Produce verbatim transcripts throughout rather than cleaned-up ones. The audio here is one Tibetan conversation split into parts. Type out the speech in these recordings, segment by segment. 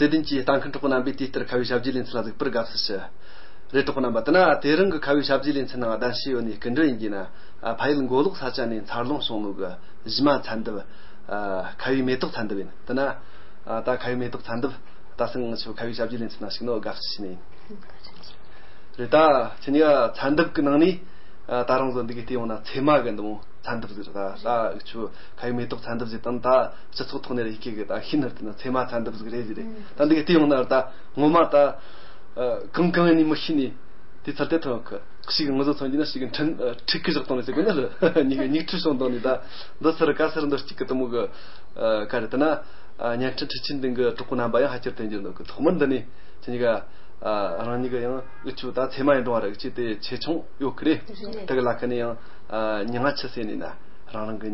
བདེ་ལྡན་གྱི་ལྟ་མཁན་གྲོགས་པོ་རྣམ་པས་དེ་ལྟར་ཁ་བའི་ཞབས་ཀྱི་ལེ་ཚན་ལ་གཟིགས་པར་དགའ་བསུ་ཞུ། རེད། གྲོགས་པོ་རྣམ་པ། དེ་ན་དེ་རིང་གི་ཁ་བའི་ཞབས་ཀྱི་ལེ་ཚན་ནང་གདན་ཞུས་ཡོད་ནི་སྐུ་མགྲོན་ཡིན་གྱི་ན། ཨ། ཕ་ཡུལ་མགོ་ལོག་ས་ཆ་ནས་འཚར་ལོངས་བྱུང་ནོ་གི་གཞས་མ་ཚན་ཏབ། ཨ། ཁ་བའི་མེ་ཏོག་ཚན་ཏབ་ཡིན། དེ་ན། ཨ། ད་ཁ་བའི་མེ་ཏོག་ཚན་ཏབ། ད་སང་ང་ཚོ་ཁ་བའི་ཞབས་ཀྱི་ལེ་ཚན་ནང་ཞུགས་ནོ་དགའ་བསུ་ཞུ་ནི་ཡིན། རེད། ད་ཁྱེད་གཉིས་ཀ་ཚན་ཏབ་གི་ནང་ནས། ཨ། ད་རང་ཚོ་འདི་གི་བལྟས་ཡོང་ན་ཚེར་མ་གི་འདི་མོ་ཚན་ཏབ་ཟིག་རེད། ད་ད་འུ་ཆོ་ཁ་བའི་མེ་ཏོག་ཚན་ཏབ་ཟེར་དང་། ད་སྤྱི་ཚོགས་ཐོག་ནས་རེད་ཁྱེད་གི་ད་ཤེས་ནི་རེད། དེ་ན་ཚེར་མ་ཚན་ཏབ་ཟིག་རེད་ཟེར་རེད། ད་འདི་གི་བལྟས་ཡོང་ན་ད་ངོ་མ་ད། ཨ། གང་གང་ཡིན་ནི་མི་ཤེས་ནི་དེ་ཚར་དེ་ཐོན་གི། ཞིག་ང་ཚོ་མཚོན་གྱི་ན་ཞིག་འཕྲིན། ཨ། འཁྲིག་གི་བཞག་བཏང་ནས་ཟེར་དགོས་ན་རེད། མྱིག་མྱིག་འཁྲུལ་སོང་བཏང་ནས། ད་འདི་སར་ག་སར་འདི་གཅིག་གི་དེ་མོ་གི། ཨ། ག་རེ། དེ་ན། ཨ། བརྙན་འཕྲིན་འཕྲུལ་ཆས་འདི་གི་གྲོགས་པོ་རྣམ་པ་ཡང་ཧ་ཅང་དྲན་གྱི་འདུག་གི། ཐོག་མར་འདི་ནས་ཁྱེད་གཉིས་ཀ། ཨ། རང་ཉིད་ཀྱི་ཡང་འུ་ཆོ་ད་ཚེར་མ་ཡིན་རུང་བ་ར་གཅིག་དེ་ཆེ་ཆུང་ཡོད་གི་རེད། རེད། དེ་གི་ལ་ཁ་ནས་ཡང་། ཨ། མྱིང་ང་ཆི་ཟེར་ནས་ན། རང་རང་གི་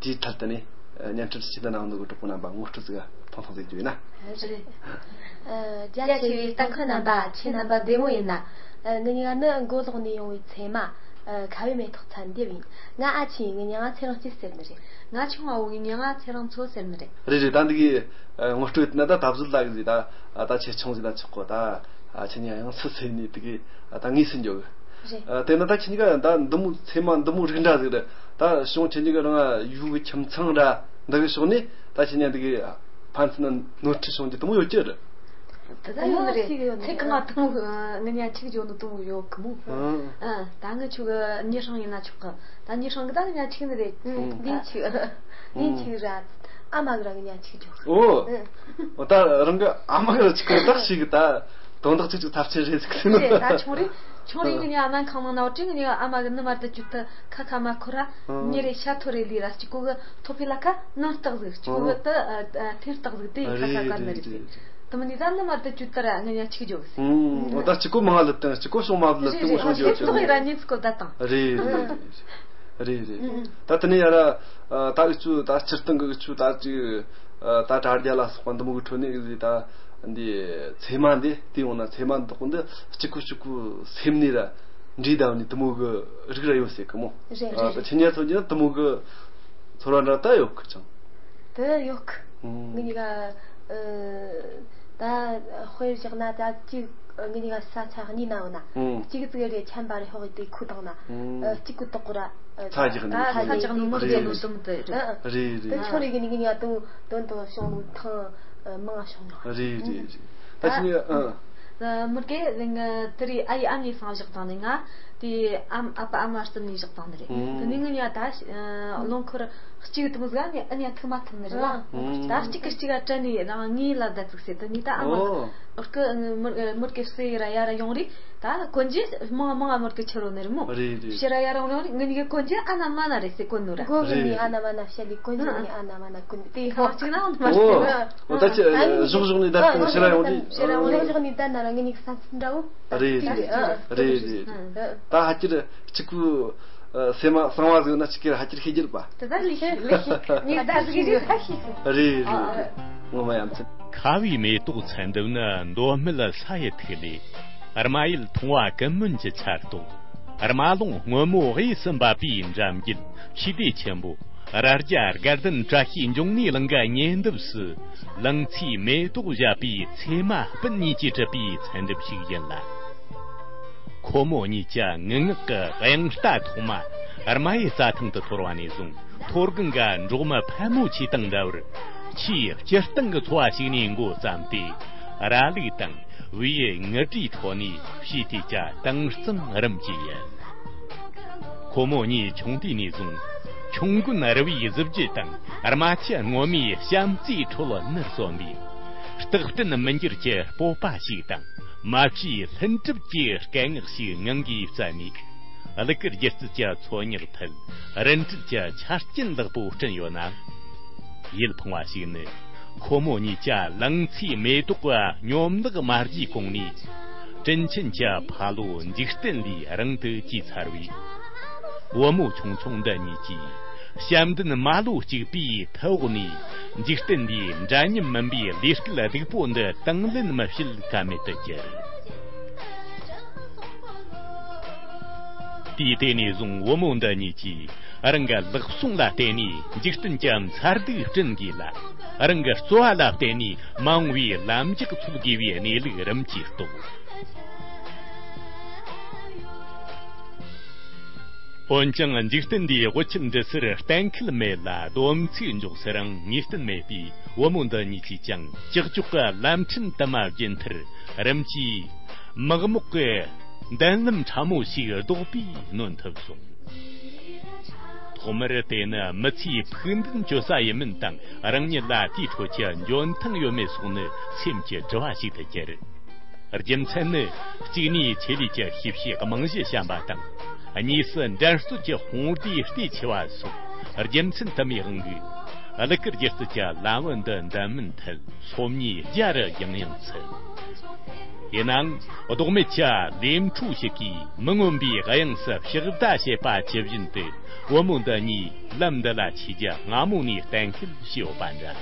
དེའི་ཐད་དུ་ནས། ཨ། བརྙན་འཕྲིན་འཕྲུལ་ཆས་འདི་ནང་འདུག་གི་གྲོགས་པོ་རྣམ་པ་ངོ་སྤྲོད་ཟིག་ཐུང་ཐུང་ཟིག་རྒྱུ་ཡིན་ན། རེད། ཨ། རྒྱ་ཆེ་བའི་ལྟ་མཁན་རྣམ་པ། ཁྱེད་རྣམ་པ་བདེ་མོ་ཡིན་ན། ཨ། ང་གཉིས་ཀ་ནི་མགོ་ལོག་ནས་ཡོང་བའི་ཚེར་མ། ཨ། ཁ་བའི་མེ་ཏོག་ཚན་ཏབ་ཡིན། ང་ཨ་ཆེ་ཡིན། ང་མྱིང་ང་ཚེ་རིང་སྐྱིད་ཟེར་ནི་རེད། ང་ཆུང་བ་བོ་ངའི་མྱིང་ང་ཚེ་རིང་མཚོ་ཟེར་ནི་རེད། རེད་རེད། ད་འདི་གི། ཨ། ངོ་སྤྲོད་ཡིན་ན་ད་ད་གཟོད་ལ་གི་ཟིག་ད། ཨ། ད་ཆེ་ཆུང་ཟིག་ན་ཆོག་གོ། ད། ཨ། ཁྱེད་གཉིས་ཡང་སུ་ཟེར་ནི་དེ་གི། ཨ། ད་ངེས་སུ་འགྱོ་གི། རེད། ཨ། དེ་ན་ད་ཁྱེད་གཉིས་ཀ་ད་འདི་མོ་ཚེར་མ་འདི་མོ་རིགས་འདྲ་ཟིག་རེད། ད་བྱུང་ཁྱེད་གཉིས་ཀ་རང་ཡུལ་གི་ཁྱིམ་ཚང་ར་འདི་གི་ཕྱོགས་ནས་ད་ཁྱེད་གཉིས་འདི་གི་ཕན་ཚུན་ནོར་འཁྲུལ་བྱུང་རྒྱུ་དེ་མོ་ཡོད་ཀྱི་རེད། དེ་ད་ཡོད་ནི་རེད། ཚེ་གང་ང་དུ་མོ་ང་གཉིས་ཆིག་འཇོག་ནི་དུ་མོ་ཡོད་གི་མོ། ཨ། ཨ། ད་ང་ཆུ་གི་ཉི་ཧྲང་ཡིན་ན་ཆོག་གི། ད་ཉི་ཧྲང་གི་ད་ང་གཉིས་ཆིག་ནི་རེད། ཨུ། འདི་ཆིག་འདི་ཆིག་ར། ཨ་མ་གི་ར་ང་གཉིས་ཆིག་འཇོག། ཨོ། ཨ། ཨོ། ད་རང་གི་ཨ་མ་གི་ར་ཆིག་གི་ད་ཞིག་གི་ད་དོན་དག་ཅིག་ཅིག་ཐབས་ཆེན་རེད་ཟིག་ཟེར་ནི། རེད། ད་ཆུང་རེད། ཆུང་རེད། ང་གཉིས་ཨ་མ་ཁང་ནང་ན་བ་ཅིག་ང་གཉིས་ཨ་མ་གི་ནི་མར་ད་ཅུ་ད་ཁ་ཁ་མ་ཁོ་ར། ཨ། ཉི་རེ་ཤ་ཐོ་རེ་ལི་ར་གཅིག་གོ་གི་ཐོ་ཕི་ལ་ཁ་ནང་སྟག་ཟིག་གཅིག་གོ་གི་ད་ཐེར་སྟག་ཟིག་དེ་ཁ་ཁ་གར་ནི་རེད་ཟེར། དེ་མིན་ནི་ད་ནི་མར་ད་ཅུ་ད་ར་ང་གཉིས་ཆིག་འཇོག་གི་ཟེར། ཨུམ། འོ། ད་གཅིག་གོ་མང་ལ་བཏང་། གཅིག་གོ་ཤོང་མ་ལ་བཏང་། ཤོང་འཇོག་གི་རེད། རེད། རེད། རེད། ད་དེ་ནས་ཡ་ར། ཨ། ད་འུ་ཆོ་ད་སྤྱིར་བཏང་གི་འུ་ཆོ་ད་ཅིག་ཨ། ད་དྲ་རྒྱ་ལ་སོགས་པ་འདི་མོ་གི་ཁྲོད་ནས་གི་ད་འདི་ཚེར་མ་འདི་དེ་ཡོང་ན། ཚེར་མ་འདི་དག་འདི་གཅིག་གུ་གཅིག་གུ་སེམས་ནས་ར་འདྲིས་བསྡད་ནི་དེ་མོ་གི་རིགས་ར་ཡོད་ཟེར་གི་མོ། རེད། ཨ། རེད། ད་ཁྱེད་གཉིས་ཚོ་གི་ན་དེ་མོ་གི་ཚོར་བ་འདྲ་ད་ཡོད་གི་ཅང་། དེ་ཡོད་གི། ཨུམ། ང་གཉིས་ཀ། ཨ། ད་དཔེར་བཞག་ན་ད་གཅིག་ང་གཉིས་ཀ་ས་ཆ་གཉིས་ན་འོ་ན། ཨུམ། གཅིག་ཙིག་རེ་ཆམ་པ་རེ་ཧོག་དེ་ཁུ་དང་ན། ཨུམ། ཨ། གཅིག་གུ་དོག་གུ་ར། ཨ། ཚ་རྒྱག་ནི། ད་ཚ་རྒྱག་ནི་མི་རྒྱག་ནི་དུམ་དེ་རེད། རེད། རེད། དེ་ཆོ་རེ་གི་ནི་གི་ནི་ཡ་དུ་དོན་དུ་བྱུང་ནི་ཐང་མང་བྱུང་ཡོད། རེད། རེད། རེད། ད་ཁྱེད་ནི། ཨ། མི་རྒན་དེ་རེད། ཨ་ཡི་ཨ་མྱེས་སང་བཞག་དང་ནི་ང་དེ་ཨ་ཨ་ཕ་ཨ་མ་རྩིབ་ནས་བཞག་དང་ནི་རེད། ཨུམ། དེ་ནི་ངི་ཡ་ད་རླངས་འཁོར་གཅིག་དུ་མི་ཟ་ནི་ཨ་ནི་ཐུག་མ་ཐུབ་ནི་རེད་ལ། ཨུམ། ད་གཅིག་གི་གཅིག་ཨ་དྲན་ནི་རང་ངི་ལ་ད་ཙིག་ཟེར། དེ་ནི་ད་ཨ་མ། ཨོ། ཨོ་ཀི་མུར་མུར་གི་སེ་ར་ཡ་ར་ཡོང་རི། ད་གོན་རྒྱུ་མང་མང་ཨ་མུར་གི་ཆུ་རོ་ནི་རི་མོ། རེད། རེད། ཕྱི་ར་ཡ་ར་ཡོང་རི། ངི་གི་གོན་རྒྱུ་ཨ་ན་མ་ན་རེད་ཟེར་གོན་ནོ་ར། གོ་གི་ནི་ཨ་ན་མ་ན་ཕྱི་ལི་གོན་རྒྱུ་ནི་ཨ་ན་མ་ན་གོན་ཏེ་ཧོ་ཅིག་ན་འོང་མ་ཨོ། ཨོ། ད་ཅི་ཨ་ནི་གཞོགས་གཞོགས་ནི་ད་ཕྱི་ར་ཡོང་རི། ཕྱི་ར་ཡོང་རི། གཞོགས་གཞོགས་ནི་ད་ན་ར་ངི་གི་ས་ཚིག་འདྲ་བོ། རེད། རེད། རེད། རེད། ད་ཧ་ཅིར་གཅིག་པུ། ཨ། སེམས་མ་གསང་བ་ཟིག་ན་གཅིག་གིར་ཧ་ཅིར་ཤེས་རྒྱུ་རེད་པ། དེ་ད་ལི་ཤི་ལི་ཤི་ཉི་ཟླ་ཟིག་རེད། ཧ་ཤི་ཤི། རེད། རེད། རེད། ངོ་མ་ཡ་མཚན། ཁ་བའི་མེ་ཏོག་ཚན་ཏབ་ནི་མདོ་སྨད་ས་ཡི་ཐིག་ལེ། རྨ་ཡུལ་ཐང་བ་ཀུན་སྨོན་གྱི་ཆར་གཏོགས། རྨ་ཀླུང་སྔོན་མོ་དབུས་སུ་འབབ་པའི་འགྲམ་རྒྱུད་ཆོས་སྡེ་ཆེན་པོ་རྭ་རྒྱ་དགའ་ལྡན་བཀྲ་ཤིས་འབྱུང་གནས་གླིང་གི་ཉེ་འདབས་སུ་ལང་ཚོའི་མེ་ཏོག་བཞད་པའི་ཚེར་མ་སྤུན་གཉིས་ཀྱིས་གྲུབ་པའི་ཚན་ཏབ་ཞིག་ཡིན་ལ། ཁོ་མོ་གཉིས་ཀྱི་ངུ་ངག་གི་དབྱངས་རྟ་ཐོག་མ་རྨ་ཡུལ་རྩྭ་ཐང་དུ་འཐོར་བ་ནས་བཟུང་། མཐོ་སྒང་གི་འབྲོག་མི་ཕལ་མོ་ཆེ་དང་འདྲ་བར་ཆེས་སྤྱིར་བཏང་གི་འཚོ་བ་ཞིག་ནས་འགོ་བརྩམས་ཏེ། ར་ལུག་དང་བེའུའི་ངུ་སྒྲའི་ཁྲོད་ནས་བྱིས་དུས་ཀྱི་དྭངས་གཙང་རིམ་གྱིས་ཡལ། ཁོ་མོ་གཉིས་ཆུང་དུས་ནས་བཟུང་ཁྱུང་དགུན་རི་བོའི་གཟི་བརྗིད་དང་རྨ་ཆུ་སྔོན་མོའི་བྱམས་བརྩེའི་ཁྲོད་ནུར་སོན་པའི་རྟག་བརྟན་མི་འགྱུར་གྱི་སྤོབས་པ་ཞིག་དང་། མ་བཅོས་ལྷུན་གྲུབ་ཀྱི་སྐད་ངག་ཞིག་ངང་གིས་བསྩལ་ནས། གླུ་གར་སྒྱུ་རྩལ་གྱི་མཚོ་ཉག་ཐད་རིན་བྲལ་གྱི་ཆ་རྐྱེན་ལེགས་པོ་བསྐྲུན་ཡོད་ན། ཡིད་ཕངས་པ་ཞིག་ནི། ཁོ་མོ་གཉིས་ཀྱ་ལང་ཚོའི་མེ་ཏོག་གི་སྙོམས་ལག་མ་བརྗེས་གོང་ནས། དྲིན་ཆེན་གྱི་ཕ་ལོ་འཇིག་རྟེན་ལས་རིང་དུ་གྱེས་ཚར་བས། བུ་མོ་ཆུང་ཆུང་འདི་གཉིས་ཀྱིས་བྱམས་ལྡན་མ་ལོ་གཅིག་པའི་ཐུ་འོག་ནས་འཇིག་རྟེན་འདིའི་འདྲ་མཉམ་མིན་པའི་ལས་སྐལ་སྡུག་པོ་འདི་དང་ལེན་མི་བྱེད་ཀ་མེད་དུ་གྱུར། དུས་དེ་ནས་བཟུང་བུ་མོ་འདི་གཉིས་ཀྱིས་རང་གི་ལག་ཟུང་ལ་བརྟེན་ནས་འཇིག་རྟེན་གྱི་མཚར་སྡུག་བསྐྲུན་དགོས་ལ། རང་གི་རྩོལ་བ་ལ་བརྟེན་ནས་མ་འོངས་པའི་ལམ་རྒྱགས་འཚོལ་དགོས་པའི་གནས་ལུགས་རིམ་གྱིས་རྟོགས། འོན་ཀྱང་འཇིག་རྟེན་འདིའི་དབུ་ཁྱུད་འདི་ཚུར་གཏན་འཁེལ་མེད་ལ། སྡོམ་ཚིག་འཇོག་སར་ངེས་གཏན་མེད་པས། བུ་མོ་འདི་གཉིས་ཀྱིས་ཀྱང་ཀྱག་ཀྱོག་གི་ལམ་ཕྲན་དུ་མ་བརྒྱུད་མཐར། རིམ་གྱིས་མག་མོག་གི་མདུན་ལམ་ཕྲ་མོ་ཞིག་ལྡོག་པའི་ནོན་ཐུབ་སོང་། ཐོག་མར་དེ་ནི་མི་ཚེའི་ཕུགས་འདུན་བཅོལ་ས་ཡིན་མིན་དང་། རང་ཉིད་ལ་དེའི་ཁྲོད་ཀྱི་འཇོན་ཐང་ཡོད་མེད་སོགས་ནི་སེམས་ཀྱི་དྲི་བ་ཞིག་ཏུ་གྱུར། རྒྱུ་མཚན་ནི། གཅིག་ནས་ཆེད་ལས་ཀྱི་ཤེས་བྱའི་རྨང་གཞི་བཤམས་པ་དང་། གཉིས་སུ་འགྲན་རྩོད་ཀྱི་དཔུང་སྡེའི་ལྟེ་ཆེ་བ་སོགས་རྒྱུ་མཚན་དུ་མའི་དབང་གིས། གླུ་གར་སྒྱུ་རྩལ་གྱི་ལམ་བུ་འདི་འདེམས་མིན་ཐད་སོམ་ཉི་བརྒྱ་རུ་ཡང་ཡང་ཚུད། ཡིན་ནའང་ལྡོག་མེད་ཀྱི་ལས་འཕྲོ་ཞིག་གིས་མི་མངོན་པའི་དབྱིངས་སུ་ཕྱག་བརྡ་བྱེད་པ་ཇི་བཞིན་དུ། བུ་མོ་འདི་གཉིས་ལམ་འདི་ལ་ཆས་རྒྱུ་སྔ་མོ་ནས་གཏན་འཁེལ་བྱས་ཡོད་པ་འདྲ།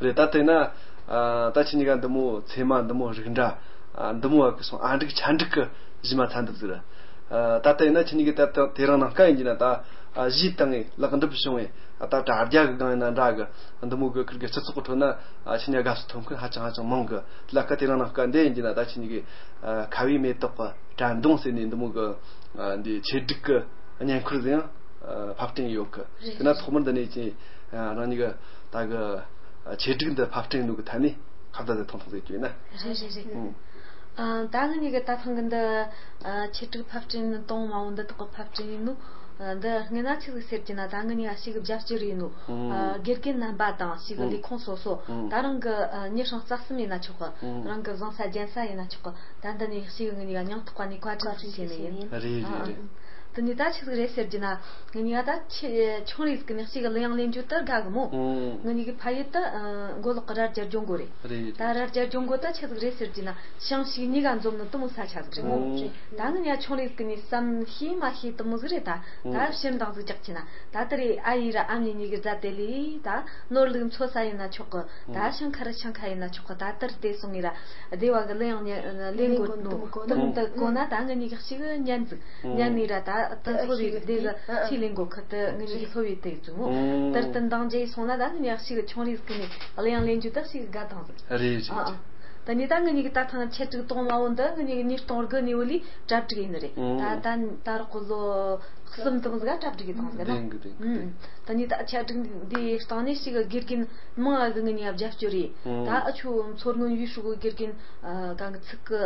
རེད། ད་དེ་ན། ཨ། ད་ཁྱེད་གཉིས་ཀ་འདི་མོ་ཚེར་མ་འདི་མོ་རིགས་འདྲ། ཨ། འདི་མོ་བ་གི་སོང་ཨ་འབྲུག་ཆ་འབྲུག་གི་གཞས་མ་ཚ་འདི་ཟིག་རེད། ཨ། ད་དེ་ན་ཁྱེད་གཉིས་ཀ་ད་དེ་རིང་ནངས་ཀ་ཡིན་གྱི་ན། ད། ཨ། གཞས་བཏང་ངས་ལེགས་འགྲུབ་བྱུང་བས། ཨ། ད་དྲ་རྒྱ་གི་སྒང་ཡིན་ན་འདྲ་གི། འདི་མོ་གི་ཁུར་གི་སྤྱི་ཚོགས་ཀྱི་ཁྲོད་ན། ཨ། ཁྱེད་གཉིས་དགའ་བསུ་ཐོབ་མཁན་ཧ་ཅང་ཧ་ཅང་མང་གི། ལ་ཀ་དེ་རིང་ནངས་ཀ་འདི་ཡིན་གྱི་ན། ད་ཁྱེད་གཉིས་ཀྱི། ཨ། ཁ་བའི་མེ་ཏོག་གི་དྲན་གདུང་ཟེར་ནས་འདི་མོ་གི། ཨ། འདི་ཆེད་སྒྲིག་གི་བརྙན་འཁོར་ཟིག་ཡང་། ཨ། ཕབ་སྐྲུན་ཡོད་གི། རེད། དེ་ན་ཐོག་མར་འདི་ནས་ཅིག་ཨ། རང་ཉིད་ཀྱི་ད་གི། ཨ། ཆེད་སྒྲིག་འདི་ཕབ་སྐྲུན་ནོ་གི་ཐད་ནས་ཁ་བརྡ་ཟིག་ཐོང་ཐོང་ཟིག་བྱོས་ན། རེད་རེད་རེད། ཨང་། ཨ། ད་ངེད་གཉིས་ཀྱི་ད་ཐེངས་གི་འདི། ཨ། ཆེད་སྒྲིག་ཕབ་སྐྲུན་གཏོང་མ་འོང་འདི་ཐོག་གི་ཕབ་སྐྲུན་ཡིན་ནོ། ཨ། འདི་སྔོན་ན་ཆི་ཟིག་ཟེར་གྱི་ན། ད་ངེད་གཉིས་ཀ་ཞིག་གི་རྒྱབ་སྐྱོར་ཡིན་ནོ། ཨང་། ཨ། དགེ་རྒན་རྣམ་པ་དང་ཞིག་གི། ཨང་། ལས་ཁུངས་སོ་སོ། ཨང་། ད་རང་གི། ཨ། མྱི་ཧྲང་རྩ་གསུམ་ཡིན་ན་ཆོག་གི། ཨང་། རང་གི་བཟང་ས་རྒྱན་ས་ཡིན་ན་ཆོག་གི། ད་འདི་ནས་ཞིག་གི་ངེད་གཉིས་ཀ་སྙིང་ཐག་པ་ནས་བཀའ་དྲིན་ཆེ་ནི་ཡིན། རེད་རེད་རེད། ཨ། དེ་ནས་ད་ཆི་ཟིག་རེད་ཟེར་གྱི་ན། ངེད་གཉིས་ཀ་ད་ཆེ་ཆུང་རིས་ཀྱི་ནས་ཞིག་གི་གླུ་དབྱངས་ལེན་རྒྱུ་དེ་དགའ་གི་མོ། ཨང་། ངེད་གཉིས་ཀྱི་ཕ་ཡུལ་དེ། ཨ། མགོ་ལོག་གི་རྭ་རྒྱ་ལྗོངས་མགོ་རེད། རེད། ད་རྭ་རྒྱ་ལྗོངས་མགོ་ད་ཆི་ཟིག་རེད་ཟེར་གྱི་ན། ཞིང་ཞིག་གཉིས་ཀ་འཛོམས་ནི་དེ་མོ་ས་ཆ་ཟིག་རེད་མོ། ཨང་། ད་ངེད་གཉིས་ཀ་ཆུང་རིས་ཀྱི་ནས་བསམ་ཤེས་མ་ཤེས་དེ་མོ་ཟིག་རེད་ད། ད་ཨང་། ཕྱིར་འདང་ཟིག་རྒྱག་གྱི་ན། ད་དེ་རེད། ཨ་ཡེ་ར་ཨ་མྱེས་གཉིས་ཀྱི་རྫ་དེ་ལས་ད་ནོར་ལུག་འཚོ་ས་ཡིན་ན་ཆོག་གི། ད་ཨང་། ཤིང་ཁ་ར་ཤིང་ཁ་ཡིན་ན་ཆོག་གི། ད་དེར་དེ་སོང་ངེ་ར་སྡེ་བ་གི་གླུ་དབྱངས་ལེན་དགོས་ནོ། དེ་མོ་དེ་གོ་ན་ད་ངེད་གཉིས་ཀ་ཞིག་ཉན་ཟིག་ཉན་ནི་ར་ད་ད་སློབ་བའི་སྡེ་གི་ཆི་ལེན་དགོས་གི། དེ་ངེད་གཉིས་ཀ་སློབ་བའི་དེ་ཙུ་མོ། དེར་དེ་འདང་རྒྱས་སོང་ན་ད་ངེད་གཉིས་ཀ་ཞིག་ཆུང་རིས་ཀྱི་ནས་གླུ་དབྱངས་ལེན་རྒྱུ་ད་ཞིག་དགའ་ཐང་ཟིག་རེད་རེད། ཨ་ཨ། ད་ནི་ད་ངེད་གཉིས་ཀྱི་ད་ཐེངས་ཆེད་སྒྲིག་གཏོང་མ་འོང་འདི་ངེད་གཉིས་ཀྱི་ཉིས་སྟོང་དགུ་ནས་འོ་ལི་གྲ་སྒྲིག་ཡིན་ནི་རེད། ཨང་། ད་ད་ད་རག་གི་ལོ་གསུམ་དང་ཟིག་གྲ་སྒྲིག་གི་དང་ཟིག་ད། བདེན་གི་བདེན་གི། ཨང་། ད་ནི་ད་ཆེད་སྒྲིག་འདིའི་སྟེང་ནས་ཞིག་དགེ་རྒན་མང་ང་གི་ངེད་གཉིས་རྒྱབ་སྐྱོར་རེད། ཨང་། ད་ཨ་ཆུ་མཚོ་སྔོན་ཡུལ་ཤུགས་གི་དགེ་རྒན། ཨ། གང་གི་ཚིག་གི་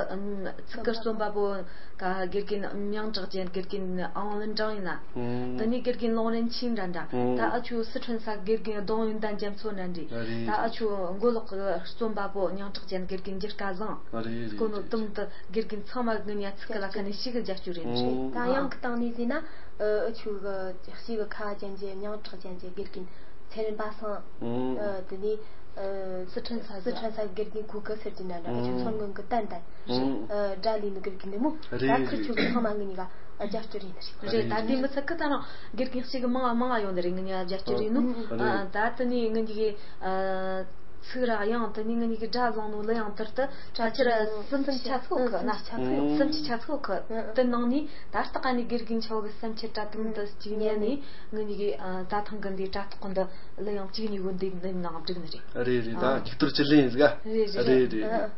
ཚིག་གི་རྩོམ་པ་པོ། ག་དགེ་རྒན་མྱང་གྲགས་ཅན། དགེ་རྒན་ཨང་ལིན་ཀྲང་ཡིན་ན། ཨང་། དེ་ནས་དགེ་རྒན་ལུང་རིན་ཆིན་འདྲ་འདྲ། ཨང་། ད་ཨ་ཆུ་སི་ཁྲོན་ས་དགེ་རྒན་ལྡོང་ཡོན་ཏན་རྒྱ་མཚོ་འདྲ་འདྲ། རེད། ད་ཨ་ཆུ་མགོ་ལོག་གི་རྩོམ་པ་པོ་མྱང་གྲགས་ཅན། དགེ་རྒན་འགྱུར་སྐལ་བཟང་། རེད་རེད། སྐོ་ནོ་རེད་དུམ་དུ་དགེ་རྒན་ཚང་མ་གི་ངེད་གཉིས་ཀ་ཚིག་གི་ལ་ཁ་ནས་ཞིག་གི་རྒྱབ་སྐྱོར་རེད། རེད། ད་ཡང་གི་སྟེང་ནས་ཟེར་ན། ཨ་ཆུ་གི་ཞིག་གི་ཁ་ཅན་གྱི་མྱང་གྲགས་ཅན་གྱི་དགེ་རྒན་ཚེ་རིང་པ་སངས། ཨང་། ཨ་དེ་ནས། ཨ། སི་ཁྲོན་ས་སི་ཁྲོན་ས་དགེ་རྒན་གུ་གི་ཟེར་གྱི་འདྲ་འདྲ། ཨ་ཆུ་མཚོ་སྔོན་གི་ཏན་ཏན། ཨང་། ཨ་སྒྲ་ལས་ནི་དགེ་རྒན་འདི་མོ། རེད་ད་ཁུར་རེད་ཆུ་གི་ཚང་མ་ངེད་གཉིས་ཀ་རྒྱབ་སྐྱོར་ཡིན་ནི་རེད། རེད། ད་དེ་མི་ཚད་གི་ད་རང་དགེ་རྒན་ཞིག་གི་མང་ང་མང་ང་ཡོང་ནི་རེད། ངེད་གཉིས་ཀ་རྒྱབ་སྐྱོར་ཡིན་ནོ། ཨ་ད་དེ་ནས་ངེད་གཉིས་ཀྱི། ཨ། ཚིག་ར་ཡང་དེ་ནས་ངེད་གཉིས་ཀྱི་སྒྲ་བླངས་ནོ་གླུ་དབྱངས་དེར་དུ་གྲ་ཆེར་སུམ་ཅུ་ཆ་ཚོད་གི་ན། སུམ་ཅུ་ཆ་ཚོད་གི། སུམ་ཅུ་ཆ་ཚོད་གི། དེ་ནང་ནས་ད་ལྟ་ཀ་ནས་དགེ་རྒན་ཆོ་གི་སེམས་ཁྲལ་དྲ་དུམ་དུ་གཅིག་ཉན་ནས། ངེད་གཉིས་ཀྱི། ཨ། ད་ཐེངས་གི་འདི་དྲ་ཐོག་གི་འདི་གླུ་དབྱངས་གཅིག་གཉིས་གོ་འདི་འདི་ནང་བསྒྲིགས་ནི་རེད། རེད་རེད། ད་ཨ་གཅིག་ཐུར་གཅིག་ལེན་ཟིག་ག་རེད་རེད་རེད། རེད་རེད། ཨ་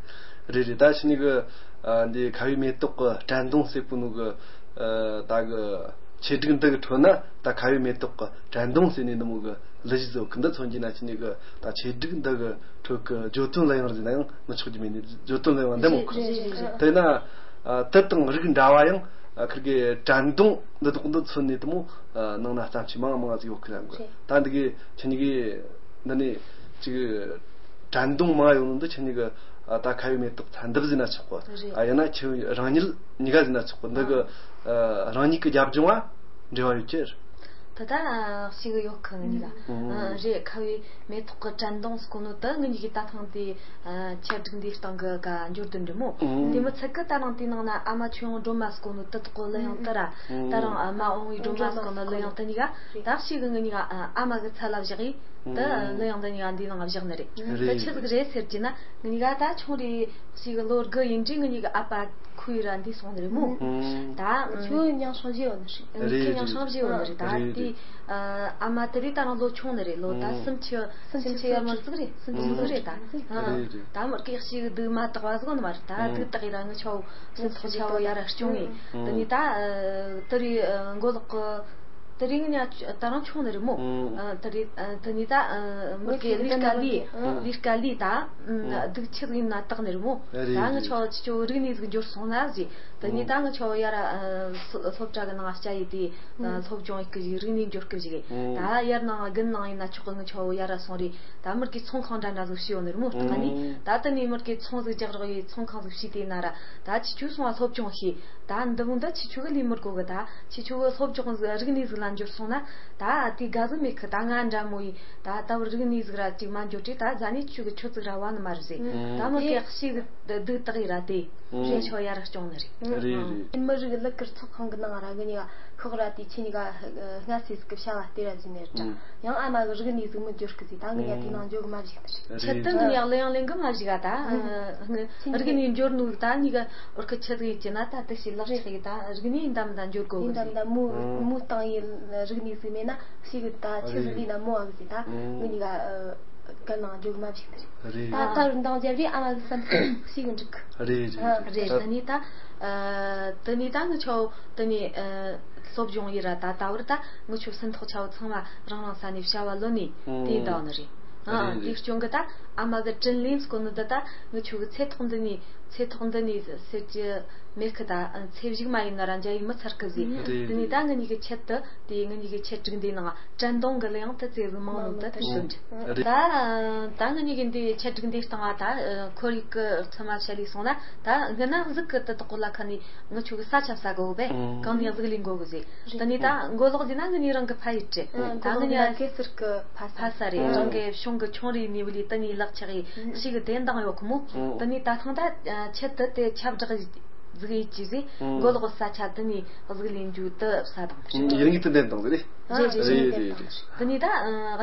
རེད་རེད། ད་ཕྱི་ནས་གི། ཨ། འདི་ཁ་བའི་མེ་ཏོག་གི་དྲན་གདུང་ཟེར་པོ་ནོ་གི། ཨ། ད་གི་ཆེད་སྒྲིག་འདི་གི་ཁྲོད་ན་ད་ཁ་བའི་མེ་ཏོག་གི་དྲན་གདུང་ཟེར་ནས་འདི་མོ་གི་གླུ་གཞས་ཟིག་གི་འདི་མཚོན་གྱི་ན། ཕྱི་ནས་གི་ད་ཆེད་སྒྲིག་འདི་གི་ཁྲོད་གི་བརྗོད་དོན་གླུ་དབྱངས་ཟེར་ན་ཡང་མི་ཆོག་རྒྱུ་མེད་ནི། བརྗོད་དོན་གླུ་དབྱངས་འདི་མོ་གི། རེད་རེད་རེད། དེ་ན། ཨ། དེ་དང་རིགས་འདྲ་བ་ཡང་། ཨ། ཁིར་གི་དྲན་གདུང་འདི་དག་འདི་མཚོན་ནས་དེ་མོ། ཨ། ནང་ན་བརྩམས་ཆོས་མང་མང་ཟིག་ཡོད་ཁི་ར་གི། རེད། ད་འདི་གི་ཁྱེད་གཉིས་གི་འདི་ནས་ཅིག་དྲན་གདུང་མང་ཡོད་ནོ་འདི་ཁྱེད་གཉིས་གི། ཨ། ད་ཁ་བའི་མེ་ཏོག་ཚ་འདབ་ཟེར་ན་ཆོག་གི། རེད། ཨ། ཡང་ན་ཁྱེད་རང་ཉིད་གཉིས་ཀ་ཟེར་ན་ཆོག་གི། འདི་གི། ཨ། རང་ཉིད་ཀྱི་རྒྱབ་ལྗོངས་བ་འབྲེལ་བ་ཡོད་ཀྱི། ད་ད་ཞིག་ཡོད་ཁི་ངེད་གཉིས་ཀ། ཨང་། ཨ། རེད། ཁ་བའི་མེ་ཏོག་གི་དྲན་གདུང་ཟེར་གོ་ནོ་དེ་ངེད་གཉིས་ཀྱི་ད་ཐེངས་དེ། ཨ། ཆེད་སྒྲིག་འདིའི་སྟེང་གི་ག་འབྱོར་ལྡན་འདྲ་མོ། ཨང་། དེ་མི་ཚད་གི་ད་རང་དེའི་ནང་ན་ཨ་མ་ཆོས་དབང་སྒྲོལ་མ་ཟེར་གོ་ནོ་དེ་དག་གི་གླུ་དབྱངས་དེ་ར། ཨང་། ད་རང་ཨ་མ་དབང་བོའི་སྒྲོལ་མ་ཟེར་གོ་ནོ་གླུ་དབྱངས་དེ་གཉིས་ཀ། རེད། ད་ཞིག་གི་ངེད་གཉིས་ཀ་ཨ་མ་གི་ཚད་ལ་བཞག་གི། ད་ལོ་ཡང་ད་ཉི་ག་འདི་ནང་བཞག་ནི་རེད། ད་ཆི་ཟིག་རེད་ཟེར་གྱི་ན་ངི་ག་ད་ཆུང་རེ་ཞིག་ལོ་དགུ་ཡིན་དུས་ངི་ག་ཨ་ཕ་ཁུ་ཡི་ར་འདི་སོང་ནི་རེད་མོ། ད་ཁྱོད་ཉང་ཤང་བཞི་ཡོད་ནི་རེད། ངི་ཁྱོད་ཉང་ཤང་བཞི་ཡོད་ནི་རེད། ད་དེ་ཨ་མ་དེ་རིགས་ད་རང་ལོ་ཆུང་ནི་རེད། ལོ་ད་སུམ་ཅུ་སུམ་ཅུ་ཡར་མར་ཟིག་རེད། སུམ་ཅུ་ཟིག་རེད། ད་ད་མི་སྐད་ཞིག་སྡུག་མ་དག་བ་ཟིག་ནི་མ་རེད། ད་སྡུག་དག་ཡི་ར་ངི་ཆོ་སེམས་ཐོག་ཆ་བོ་ཡ་ར་སྐྱོང་ངེ། དེ་ནི་ད་དེ་རིགས་མགོ་ལོག་གི་དེ་རིང་ཉ་ད་རང་ཆུང་ནི་རེད་མོ། ཨ་དེ་རིང་ཨ་དེ་ནི་ད་ཨ་མི་སྐད་ལས་ཀ་ལས་ལས་ཀ་ལས་ད་སྡུག་ཆི་ཟིག་ཡིན་ན་དག་ནི་རེད་མོ། ད་ངི་ཆོ་ཆི་ཆོ་རིག་གནས་ཟིག་འབྱོར་སོང་ན་ཟེ། དེ་ནི་ད་ངི་ཆོ་ཡ་ར་སློབ་གྲྭ་གི་ནང་སྐྱ་ཡི་དེ་སློབ་སྦྱོང་ཡི་གི་རིག་གནས་འབྱོར་གི་ཟིག་ད་ཡར་ནང་དགུན་ནང་ཡིན་ན་ཆོག་གི། ངི་ཆོ་ཡ་ར་སོང་རེད། ད་མི་སྐད་ཚོང་ཁང་འདྲ་འདྲ་ཟིག་ཞིག་ཡོད་ནི་རེད་མོ། ད་ནི་ད་དེ་ནི་མི་སྐད་ཚོང་ཟིག་རྒྱག་རོགས་ཡི། ཚོང་ཁང་ཟིག་ཕྱེས་ཏེ་ན་ར་ད་ཆི་ཆོ་སོང་བ་སློབ་སྦྱོང་བྱས། ད་འདི་མོ་འདི་ཆི་ཆོ་གི་ལས་མི་དགོ་གི། ད་ཆི་ཆོ་གི་སློབ་སྦྱོང་ཟིག་རིག་གནས་ཟིག་ལ་འབྱོར་སོང་ན་ད་དེ་དགའ་ཟིག་མེད་གི། ད་ང་འདྲ་མོ་ཡིས་ད་ལྟ་བུར་རིག་གནས་ཟིག་ར་ཅིག་མ་འབྱོར་དུས་ད་ཟ་ནས་ཆུ་གི་ཆུ་ཚིག་ར་བ་ནི་མ་རེད་ཟེ། ད་མི་སྐད་ཞིག་སྡུག་དག་ཡི་ར་དེ་རེ་ཆོ་ཡ་ར་སྐྱོང་ནི་རེད། རེད་རེད། མི་རིགས་ལུགས་ཀར་ཚོགས་ཁང་གི་ནང་ར་གི་ཉི་ག་ཤོག་ར་དེ་ཆི་ཉི་ག་སྔ་སེ་ཟིག་གི་བྱ་བ་དེ་ར་ཟིན་ནི་རེད། ཡང་ཨ་མ་གི་རིག་གནས་ཟིག་མི་འབྱོར་གི་ཟེ། ད་ངི་ཡ་དེ་ནང་འཇོག་གི་མ་བཞག་ནི་རེད། ཆེད་དུ་ངི་ཡག་ལེ་ཡང་ལེན་གི་མ་བཞག་ག། ད་ངི་རིག་གནས་འབྱོར་ནུ་ད་ཉི་ག་འོར་ཁི་ཆེད་ཡིན་གྱི་ན་ད་དེ་ཞིག་ལག་ཆགས་ཡི། ད་རིག་གནས་འདམ་ད་འབྱོར་གོ་གི་ཟེ། འདམ་ད་མོ་མོ་བཏང་ཡི་རིག་གནས་ཟིག་མེད་ན་ཞིག་ད་ཆི་ཟིག་ལས་ན་མོ་ཨ་གི་ཟེ། ད་ངི་ཉི་ག་ག་ནང་འཇོག་མ་བྱེད་ཀྱི་རེད། ད་ད་རུ་འདང་རྒྱབ་རེ་ཨ་མ་གི་བསམ་ཚུལ་ཞིག་འགྲིག་གི། རེད་རེད། རེད། ད་ནི་ད་ཨ་ད་ནི་ད་ངི་ཆོ་ད་ནི་ཨ་སློབ་སྦྱོང་ཡི་ར་ད་ད་བར་ད་ངི་ཆོ་སེམས་ཐོག་ཆ་བོ་ཚང་མ་རང་རང་ས་ནས་བྱ་བ་ལོན་ནི་དེ་འདང་ནི་རེད། ཨ་རེད་དེ་རེད། སྐྱོན་གི་ད་ཨ་མ་གི་དྲིན་ལན་སྐོར་ནི་ད་ད་ངི་ཆོ་གི་ཚེ་ཐོག་འདི་ནི་ཚེ་ཐོག་འདི་ནི་ཟེར་གྱི་མེད་གི། ད་ཚེ་གཞུག་མ་ཡིན་ན་ར་འཇའ་ཡི་མི་ཚར་གི་ཟེ། རེད་དེ་ནི་ད་ངི་ཉི་གི་ཆེད་དུ་དེ་ངི་ཉི་གི་ཆེད་དྲུག་འདི་ནང་དྲན་གདུང་གི་གླུ་ཡང་དུ་ཚེ་གི་མང་ནོ་དུ་ཐུག་ཤོད། རེད། ད་ད་ངི་ཉི་གི་འདི་ཆེད་དྲུག་འདི་སྟེང་ང་ད་ཁོར་ཡུག་གི་ཚོད་མ་ཆད་ལས་སོང་ན་ད་ངི་ན་གཟུགས་གི་དུ་དོག་གོ་ལ་ཁ་ནི་ངི་ཆོ་གི་ས་ཆ་ས་གོ་བས་གང་ནི་གཟུགས་ལས་འགོ་གི་ཟེ། དེ་ནི་ད་མགོ་ལོག་ཟེ་ན་ངི་ཉི་རང་གི་ཕ་ཡི་བྲེ། ད་ངི་ཉི་གེ་སར་གི་ཕ་ས་རེད། རང་གི་གཞུང་གི་ཆུང་རེ་ནི་བུ་ལི་དེ་ནི་ལག་ཆགས་ཡི་ཞིག་གི་དེ་འདང་ཡོད་གི་མོ། དེ་ནི་ད་ཐང་ད་ཆེད་དུ་དེ་ཁྱབ་བསྒྲགས་ཟིག་ཡིད་ཀྱི་ཟེ། མགོ་ལོག་ས་ཆ་དེ་ནི་གཟུགས་ལེན་རྒྱུ་དུ་ས་དང་དེ་རེད། ཡིན་གྱི་དེ་འདེམས་དང་ཟེ་རེད། རེད་རེད། རེད་རེད། དེ་ནི་ད་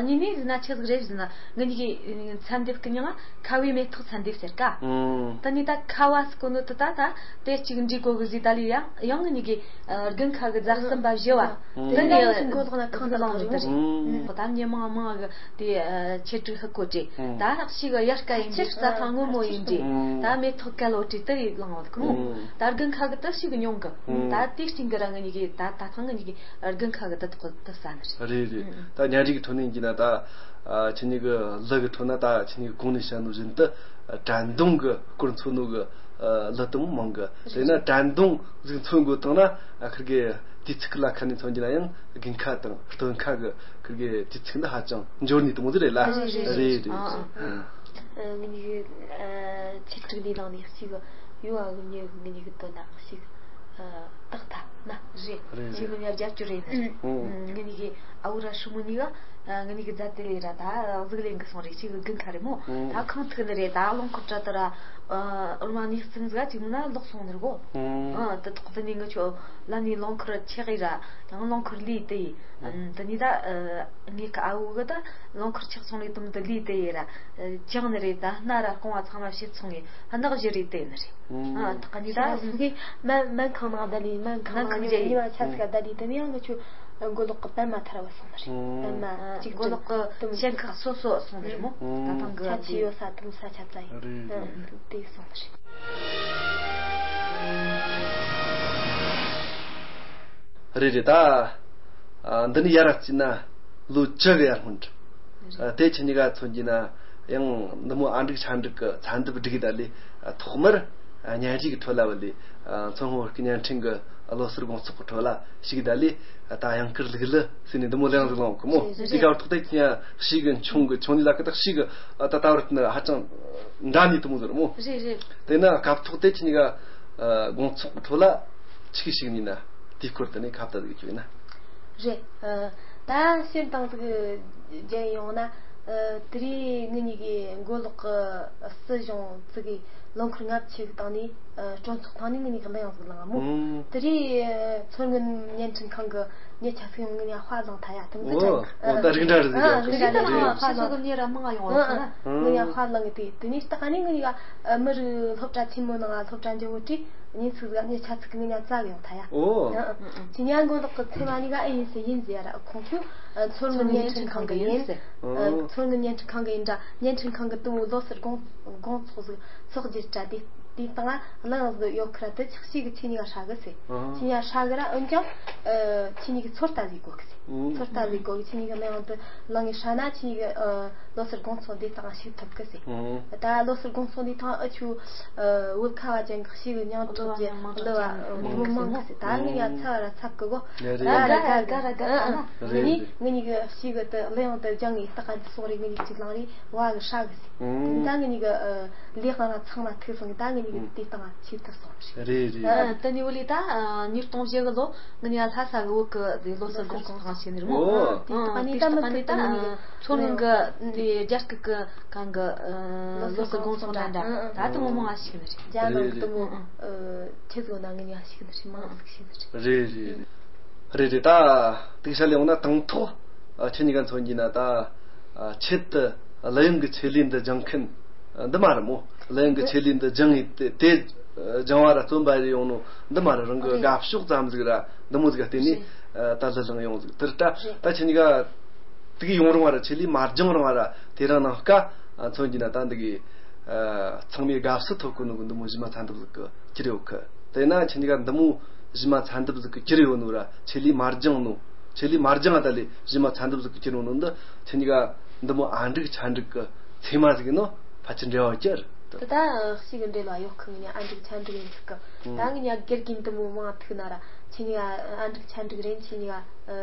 གཉིས་ནས་ཟེ་ན་ཆི་ཟིག་རེད་ཟེ་ན་ངི་ཉི་གི་མཚན་འདེབས་གི་མྱིང་ང་ཁ་བའི་མེ་ཏོག་མཚན་འདེབས་ཟེར་ཀ། དེ་ནི་ད་ཁ་བ་ཟེ་གོ་ནོ་དེ་ད་ད་དེ་གཅིག་འདྲིས་གོ་གི་ཟེ། ད་ལི་ཡང་ཡང་ངི་ཉི་གི་དགུན་ཁ་གི་རྫ་གསུམ་པ་བཞི་བ། དེ་ནི་མགོ་ལོག་ན་ཁང་དུ་ལངས་རེད། ད་མྱི་མང་མང་གི་དེ་ཆེ་དྲུག་ཧི་གོ་ཅེ། ད་ཧག་ཞིག་གི་དབྱར་ཁ་ཡིན་དུས་རྩྭ་ཐང་སྔོན་མོ་ཡིན་དུས་ད་མེ་ཏོག་སྐལ་བོ་དྲིས་དེ་རེད་ལངས་བ་གི་མོ། ད་དགུན་ཁ་གི་དུ་ཞིག་གི་ཉུང་གི། ད་དེ་སྟེང་གི་ར་ངི་ཉི་གི་ད་ད་ཐང་ངི་ཉི་གི་དགུན་ཁ་གི་དུ་དོག་དུ་ས་ནི་རེད། རེད་རེད། ད་ཉ་རིགས་ཐོན་ནས་ཀྱི་ན་ད་ཨ་ཁྱེད་གཉིས་ཀྱི་ལུ་གི་ཁྲོད་ན་ད་ཁྱེད་གཉིས་ཀྱི་གོང་ནས་བཤད་ནོ་བཞིན་དུ་དྲན་གདུང་གི་སྐོར་མཚོན་ནོ་གི་ཨ་ལུ་དུ་མོ་མང་གི། དེ་ན་དྲན་གདུང་ཟིག་མཚོན་དགོས་བཏང་ན་ཨ་ཁིར་གི་དུས་ཚིགས་ལ་ཁ་ནས་མཚོན་གྱི་ན་ཡང་དགུན་ཁ་དང་སྟོན་ཁ་གི་ཁིར་གི་དུས་ཚིགས་འདི་ཧ་ཅང་འབྱོར་ནི་དུ་མོ་ཟིག་རེད་ལ། རེད་རེད། རེད་རེད། ཨ་ཨ་ངི་ཆེད་དྲུག་འདི་ནང་ནས་གཅིག་ཡོ་ཨ་གི་ཉེ་གི་ངི་གི་དོན་ན་གཅིག་ཨ་ཏག་ཏག་ན་རེད། རེད་རེད། ངི་གི་ཉ་རྒྱབ་སྐྱོར་རེད་ནི། ངི་གི་ཨ་བུ་ར་ཧྲུ་མོ་གཉིས་ཀ་ངི་གི་རྫ་དེ་ལས་ར་ད་གཟུགས་ལེན་གི་སོང་རེད། གཅིག་གི་དགུན་ཁ་རེད་མོ། ད་ཁང་ཐུག་ནི་རེད། ད་རླངས་འཁོར་དྲ་དུ་ར་ཨོར་མ་ནི་གཙིམ་ཟིག་གཅིག་མིན་ན་ལོག་སོང་ནི་རེད་གོ། ཨ་དེ་ཐོག་དེ་ནས་ངི་ཆོ་ལ་ནི་རླངས་འཁོར་ཆེ་གི་ར་ཡང་རླངས་འཁོར་ལས་དེ་ཡིན། དེ་ནས་ད་ངེད་ཀ་ཨ་བུ་གི་ད་རླངས་འཁོར་ཆག་སོང་རེད་དམ་དུ་ལས་དེ་ཡིན་ར་ཅང་ནི་རེད། ད་སྣ་ར་རྐང་བ་ཚང་མ་བཤད་སོང་ངེ་ནག་བཞི་རེད་དེ་ནི་རེད། ཨ་ད་ག་ནི་ད་ཤ་སུ་གི་མ་མ་ཁང་ནང་ད་ལི་མ་ཁང་ནང་གི་ཉི་མ་ཆ་ཚིག་ད་ལི་དེ་ནི་ཡང་གི་ཆུ་མགོ་ལོག་གི་པད་མ་ཐར་བ་སོང་ནི་རེད། པད་མ་གཅིག་མགོ་ལོག་གི་ཞེན་ཁ་སོ་སོ་སོང་ནི་རེད་མོ། ད་ཐང་གི་ས་ཆི་ཡོད་ས་དུམ་ས་ཆ་ཚ་ཡིན་དེ་སོང་ནི་རེད། རེད་རེད། ད་ཨ་འདི་ནི་ཡར་ར་བརྩིས་ན་ལོ་བཅུ་གི་ཡར་སྔོན་རེད། ཨ་དེ་ཁྱེད་གཉིས་ཀ་མཚོན་གྱི་ན་ཡང་འདི་མོ་ཨ་འབྲུག་ཆ་འབྲུག་གི་ཚན་ཐིབ་སྒྲིག་ད་ལི་ཐོག་མར་ཉན་རིག་གི་ཁྲོད་ལ་བ་ལི་མཚོ་སྔོན་བོད་ཀྱི་བརྙན་འཕྲིན་གྱི་ལོ་གསར་དགོང་ཚོགས་ཀྱི་ཁྲོད་ལ་ཞུགས་ད་ལི་ད་ཡང་བསྐྱར་ལུག་ལི་ཟེར་ནས་འདི་མོ་ལེང་ཟིག་ལངས་གི་མོ། རེད་རེད། དེ་སྐབས་ཐོག་དེ་ཁྱེད་ཞིག་གི་ཆུང་གི་ཆུང་ནི་ལ་ཀི་དག་ཞིག་གི་ད་ད་བར་ན་ཧ་ཅང་འདྲ་ནི་འདི་མོ་ཟེར་མོ། རེད་རེད། དེ་ན་སྐབས་ཐོག་དེ་ཁྱེད་གཉིས་ཀ་དགོང་ཚོགས་ཀྱི་ཁྲོད་ལ་ཆི་གི་ཞུགས་ནི་ན་དེའི་སྐོར་དེ་ནས་ཁ་བརྡ་ཟིག་ཞུས་ན། རེད། ཨ་ད་ཕྱིར་བཏང་ཟིག་རྒྱལ་ཡོང་ན་ཨ་དེ་རིང་ངེད་གཉིས་ཀྱི་མགོ་ལོག་གི་སྲིད་གཞུང་ཚུགས་ཀྱི་ལོ་འཁོར་ལྔ་བཅུ་གི་སྟེང་ནས་ཨ་སྤྲོ་ཚོགས་ཐང་ནས་ངེད་གཉིས་ཀྱི་གླུ་དབྱངས་ཟིག་བླངས་མོ། ཨང་། དེ་རིང་ཨ་མཚོ་སྔོན་བརྙན་འཕྲིན་ཁང་གི་ ཉེ་ཆ་ཚིག་ཡོང་ངི་ཡ་ཧྥ་ལང་ཐ་ཡ་དུམ་གི་ཆ་ཡིན། ཨོ་ད་རིགས་འདྲ་རེད་ཟེར་ཨ་གི་རིགས་འདྲ་ཨ་རེད། ཧྥ་ལང་གི་ཉེ་ར་མང་ཡོང་བ་ཨ་ཨ་ངི་ཡ་ཧྥ་ལང་གི་དེ་དེ་ནས་ད་ནི་ངི་ཡ་མི་རུ་སློབ་གྲྭ་ཆེན་མོ་ནང་ང་སློབ་གྲྭ་ཆེན་མོ་ཅིག་ཉིན་ཚིག་ཟ་ཉེ་ཆ་ཚིག་གི་ངི་ཡ་ཙག་ཡོང་ཐ་ཡ། ཨོ་ཨ་ཨ་ཅི་ཉ་མགོ་འདོག་གི་ཚེ་མ་ནི་ག་ཨེ་ཡིན་སི་ཡིན་ཟེར་ཡ་ར་ཁོང་ཁྱོད་ཚོར་ངི་བརྙན་འཕྲིན་ཁང་གི་ཡིན་ཟེར། ཨོ་ཚོར་ངི་བརྙན་འཕྲིན་ཁང་གི་ཡིན་འདྲ་བརྙན་འཕྲིན་ཁང་གི་དུ་མོ་ལོ་སར་དགོང་དགོང་ཚོགས་ཟིག་ཚོགས་རྒྱུ་དྲ་དེ། དེའི་སྟེང་ང་གླུ་དབྱངས་ཟིག་ཡོད་ཁི་ར་དེ་ཆགས་ཤིག་གི་ཆི་ཉི་ག་ཧྲ་གི་སེ། ཨ། ཆི་ཉི་ག་ཧྲ་གི་ར་འོན་ཀྱང་ཨ་ཆི་ཉི་གི་ཚོད་ལྟ་ཟིག་དགོས་གི་སེ། ཨ། ཚོད་ལྟ་ཟིག་དགོས་གི་ཆི་ཉི་གི་གླུ་དབྱངས་དེ་བླངས་ངེ་ཧྲ་ན་ཆི་ཉི་གི་ཨ་ལོ་སར་དགོང་ཚོགས་འདིའི་སྟེང་ང་ཞུགས་ཐུབ་གི་སེ། ཨ། ད་ལོ་སར་དགོང་ཚོགས་འདིའི་སྟེང་ཨ་ཆུ་ཨ་བོད་ཁ་བ་ཅན་གི་ཤིག་གི་མྱང་གྲོགས་ཀྱི་གླུ་བ་མང་གི་སེ། ད་ངེ་ཡ་ཚ་བ་ར་ཚབ་གི་གོ། ད་ར་ག་ར་ག་ར་ག་ཨ་ཨ་ངེ་ནི་ངེ་ཉི་གི་ཤིག་གི་དེ་གླུ་དབྱངས་དེ་སྦྱང་ངེ་སྟག་ག་འདི་སོང་རེ་ངེ་ཉི་གཅིག་ལང་རེ་བ་གི་ཧྲ་གི་སེ། ད་ངེ་ཉི་གི་ཨ། ལས་ཀ་ལ་ཚང་མ་ཐུག་སོང་ད་ངེད་གཉིས་ཀྱི་དེ་སྟེང་ང་ཆེད་དུ་སོང་རེད། རེད་རེད། ཨ་དེ་ནས་འོ་ལི་ད་ཨ་ཉིས་སྟོང་བཞི་གི་ལོ་ངེད་གཉིས་ལྷ་ས་གི་བོད་གི་ལོ་སར་དགོང་ཚོགས་སྟེང་ང་ཞུགས་ནི་རེད་མོ། ཨོ། ཨ་དེ་ལྟ་ནི་ད་མི་དེ་ལྟ་ནི་ཚོར་སྣང་གི་དེ་རྒྱ་སྐད་གི་གང་གི་ལོ་སར་དགོང་ཚོགས་འདྲ་འདྲ་ད་དེ་མོ་མང་ང་ཞུགས་ནི་རེད། རྒྱ་ནང་གི་དེ་མོ་ཨ་ཁྱེད་ཚོ་ན་ངེད་གཉིས་ཞུགས་ནི་རེད། མང་ང་ཞུགས་ནི་རེད། རེད་རེད། རེད་རེད། ད་དེ་ཤ་ལས་འོང་ན་དང་ཐོག་ཨ་ཁྱེད་གཉིས་ཀ་མཚོན་གྱིས་ན་ད་ཨ་ཆེད་དུ་གླུ་དབྱངས་ཀྱི་ཆེད་ལས་འདི་སྦྱང་མཁན་འདི་མ་རེད་མོ། གླུ་དབྱངས་ཀྱི་ཆེད་ལས་འདི་སྦྱང་ངེས་དེ་དེ་སྦྱང་བ་ར་རྩོམ་པ་རེ་ཡོང་ནོ་འདི་མ་རེད། རང་གི་རེད། དགའ་ཕྱོགས་ཙམ་ཟིག་ར་འདི་མོ་ཟིག་བརྟེན་ནས་རེད། ད་གླུ་བླངས་ཡོང་ཟིག་དེར་ད་རེད། ད་ཁྱེད་གཉིས་ཀ་དེ་གི་ཡོང་རུང་བ་ར་ཆེད་ལས་མ་སྦྱང་རུང་བ་ར་དེ་རང་ནང་དཀའ་མཚོན་གྱིས་ན་ད་འདི་གི་ཚང་མས་དགའ་བསུ་ཐོབ་གོ་ནོ་གི་འདི་མོ་གཞི་མ་ཚ་འདབ་ཟིག་གི་གྱུར་ཡོད་གི། དེས་ན་ཁྱེད་གཉིས་ཀ་འདི་མོ་གཞི་མ་ཚ་འདབ་ཟིག་གི་གྱུར་ཡོད་ནོ་ར་ཆེད་ལས་མ་སྦྱངས་ནོ། ཆེད་ལས་མ་སྦྱངས་ད་ལས་གཞི་མ་ཚ་འདབ་ཟིག་གི་གྱུར་ཡོད་ནོ་འདི་ཁྱེད་གཉིས་ཀ་འདི་མོ་ཨ་འགྲིག་ཆ་འགྲིག་གི་ཚེ་མ་ཟིག་ཡིན་ནོ་ཕལ་ཆེར་འབྲེལ་བ་གྱུར། དེ་ད་ཤི་གི་འབྲེལ་བ་ཡོད་གི། ངས་ཨ་འགྲིག་ཆ་འགྲིག་ཡིན་ཟིག་གི། ད་ངས་ཉ་དགེ་རྒན་འདི་མོ་མང་ཐུག་ན་ར་ཁྱེད་གཉིས་ཀ་ཨ་འགྲིག་ཆ་འགྲིག་རེད། ཁྱེད་གཉིས་ཀ་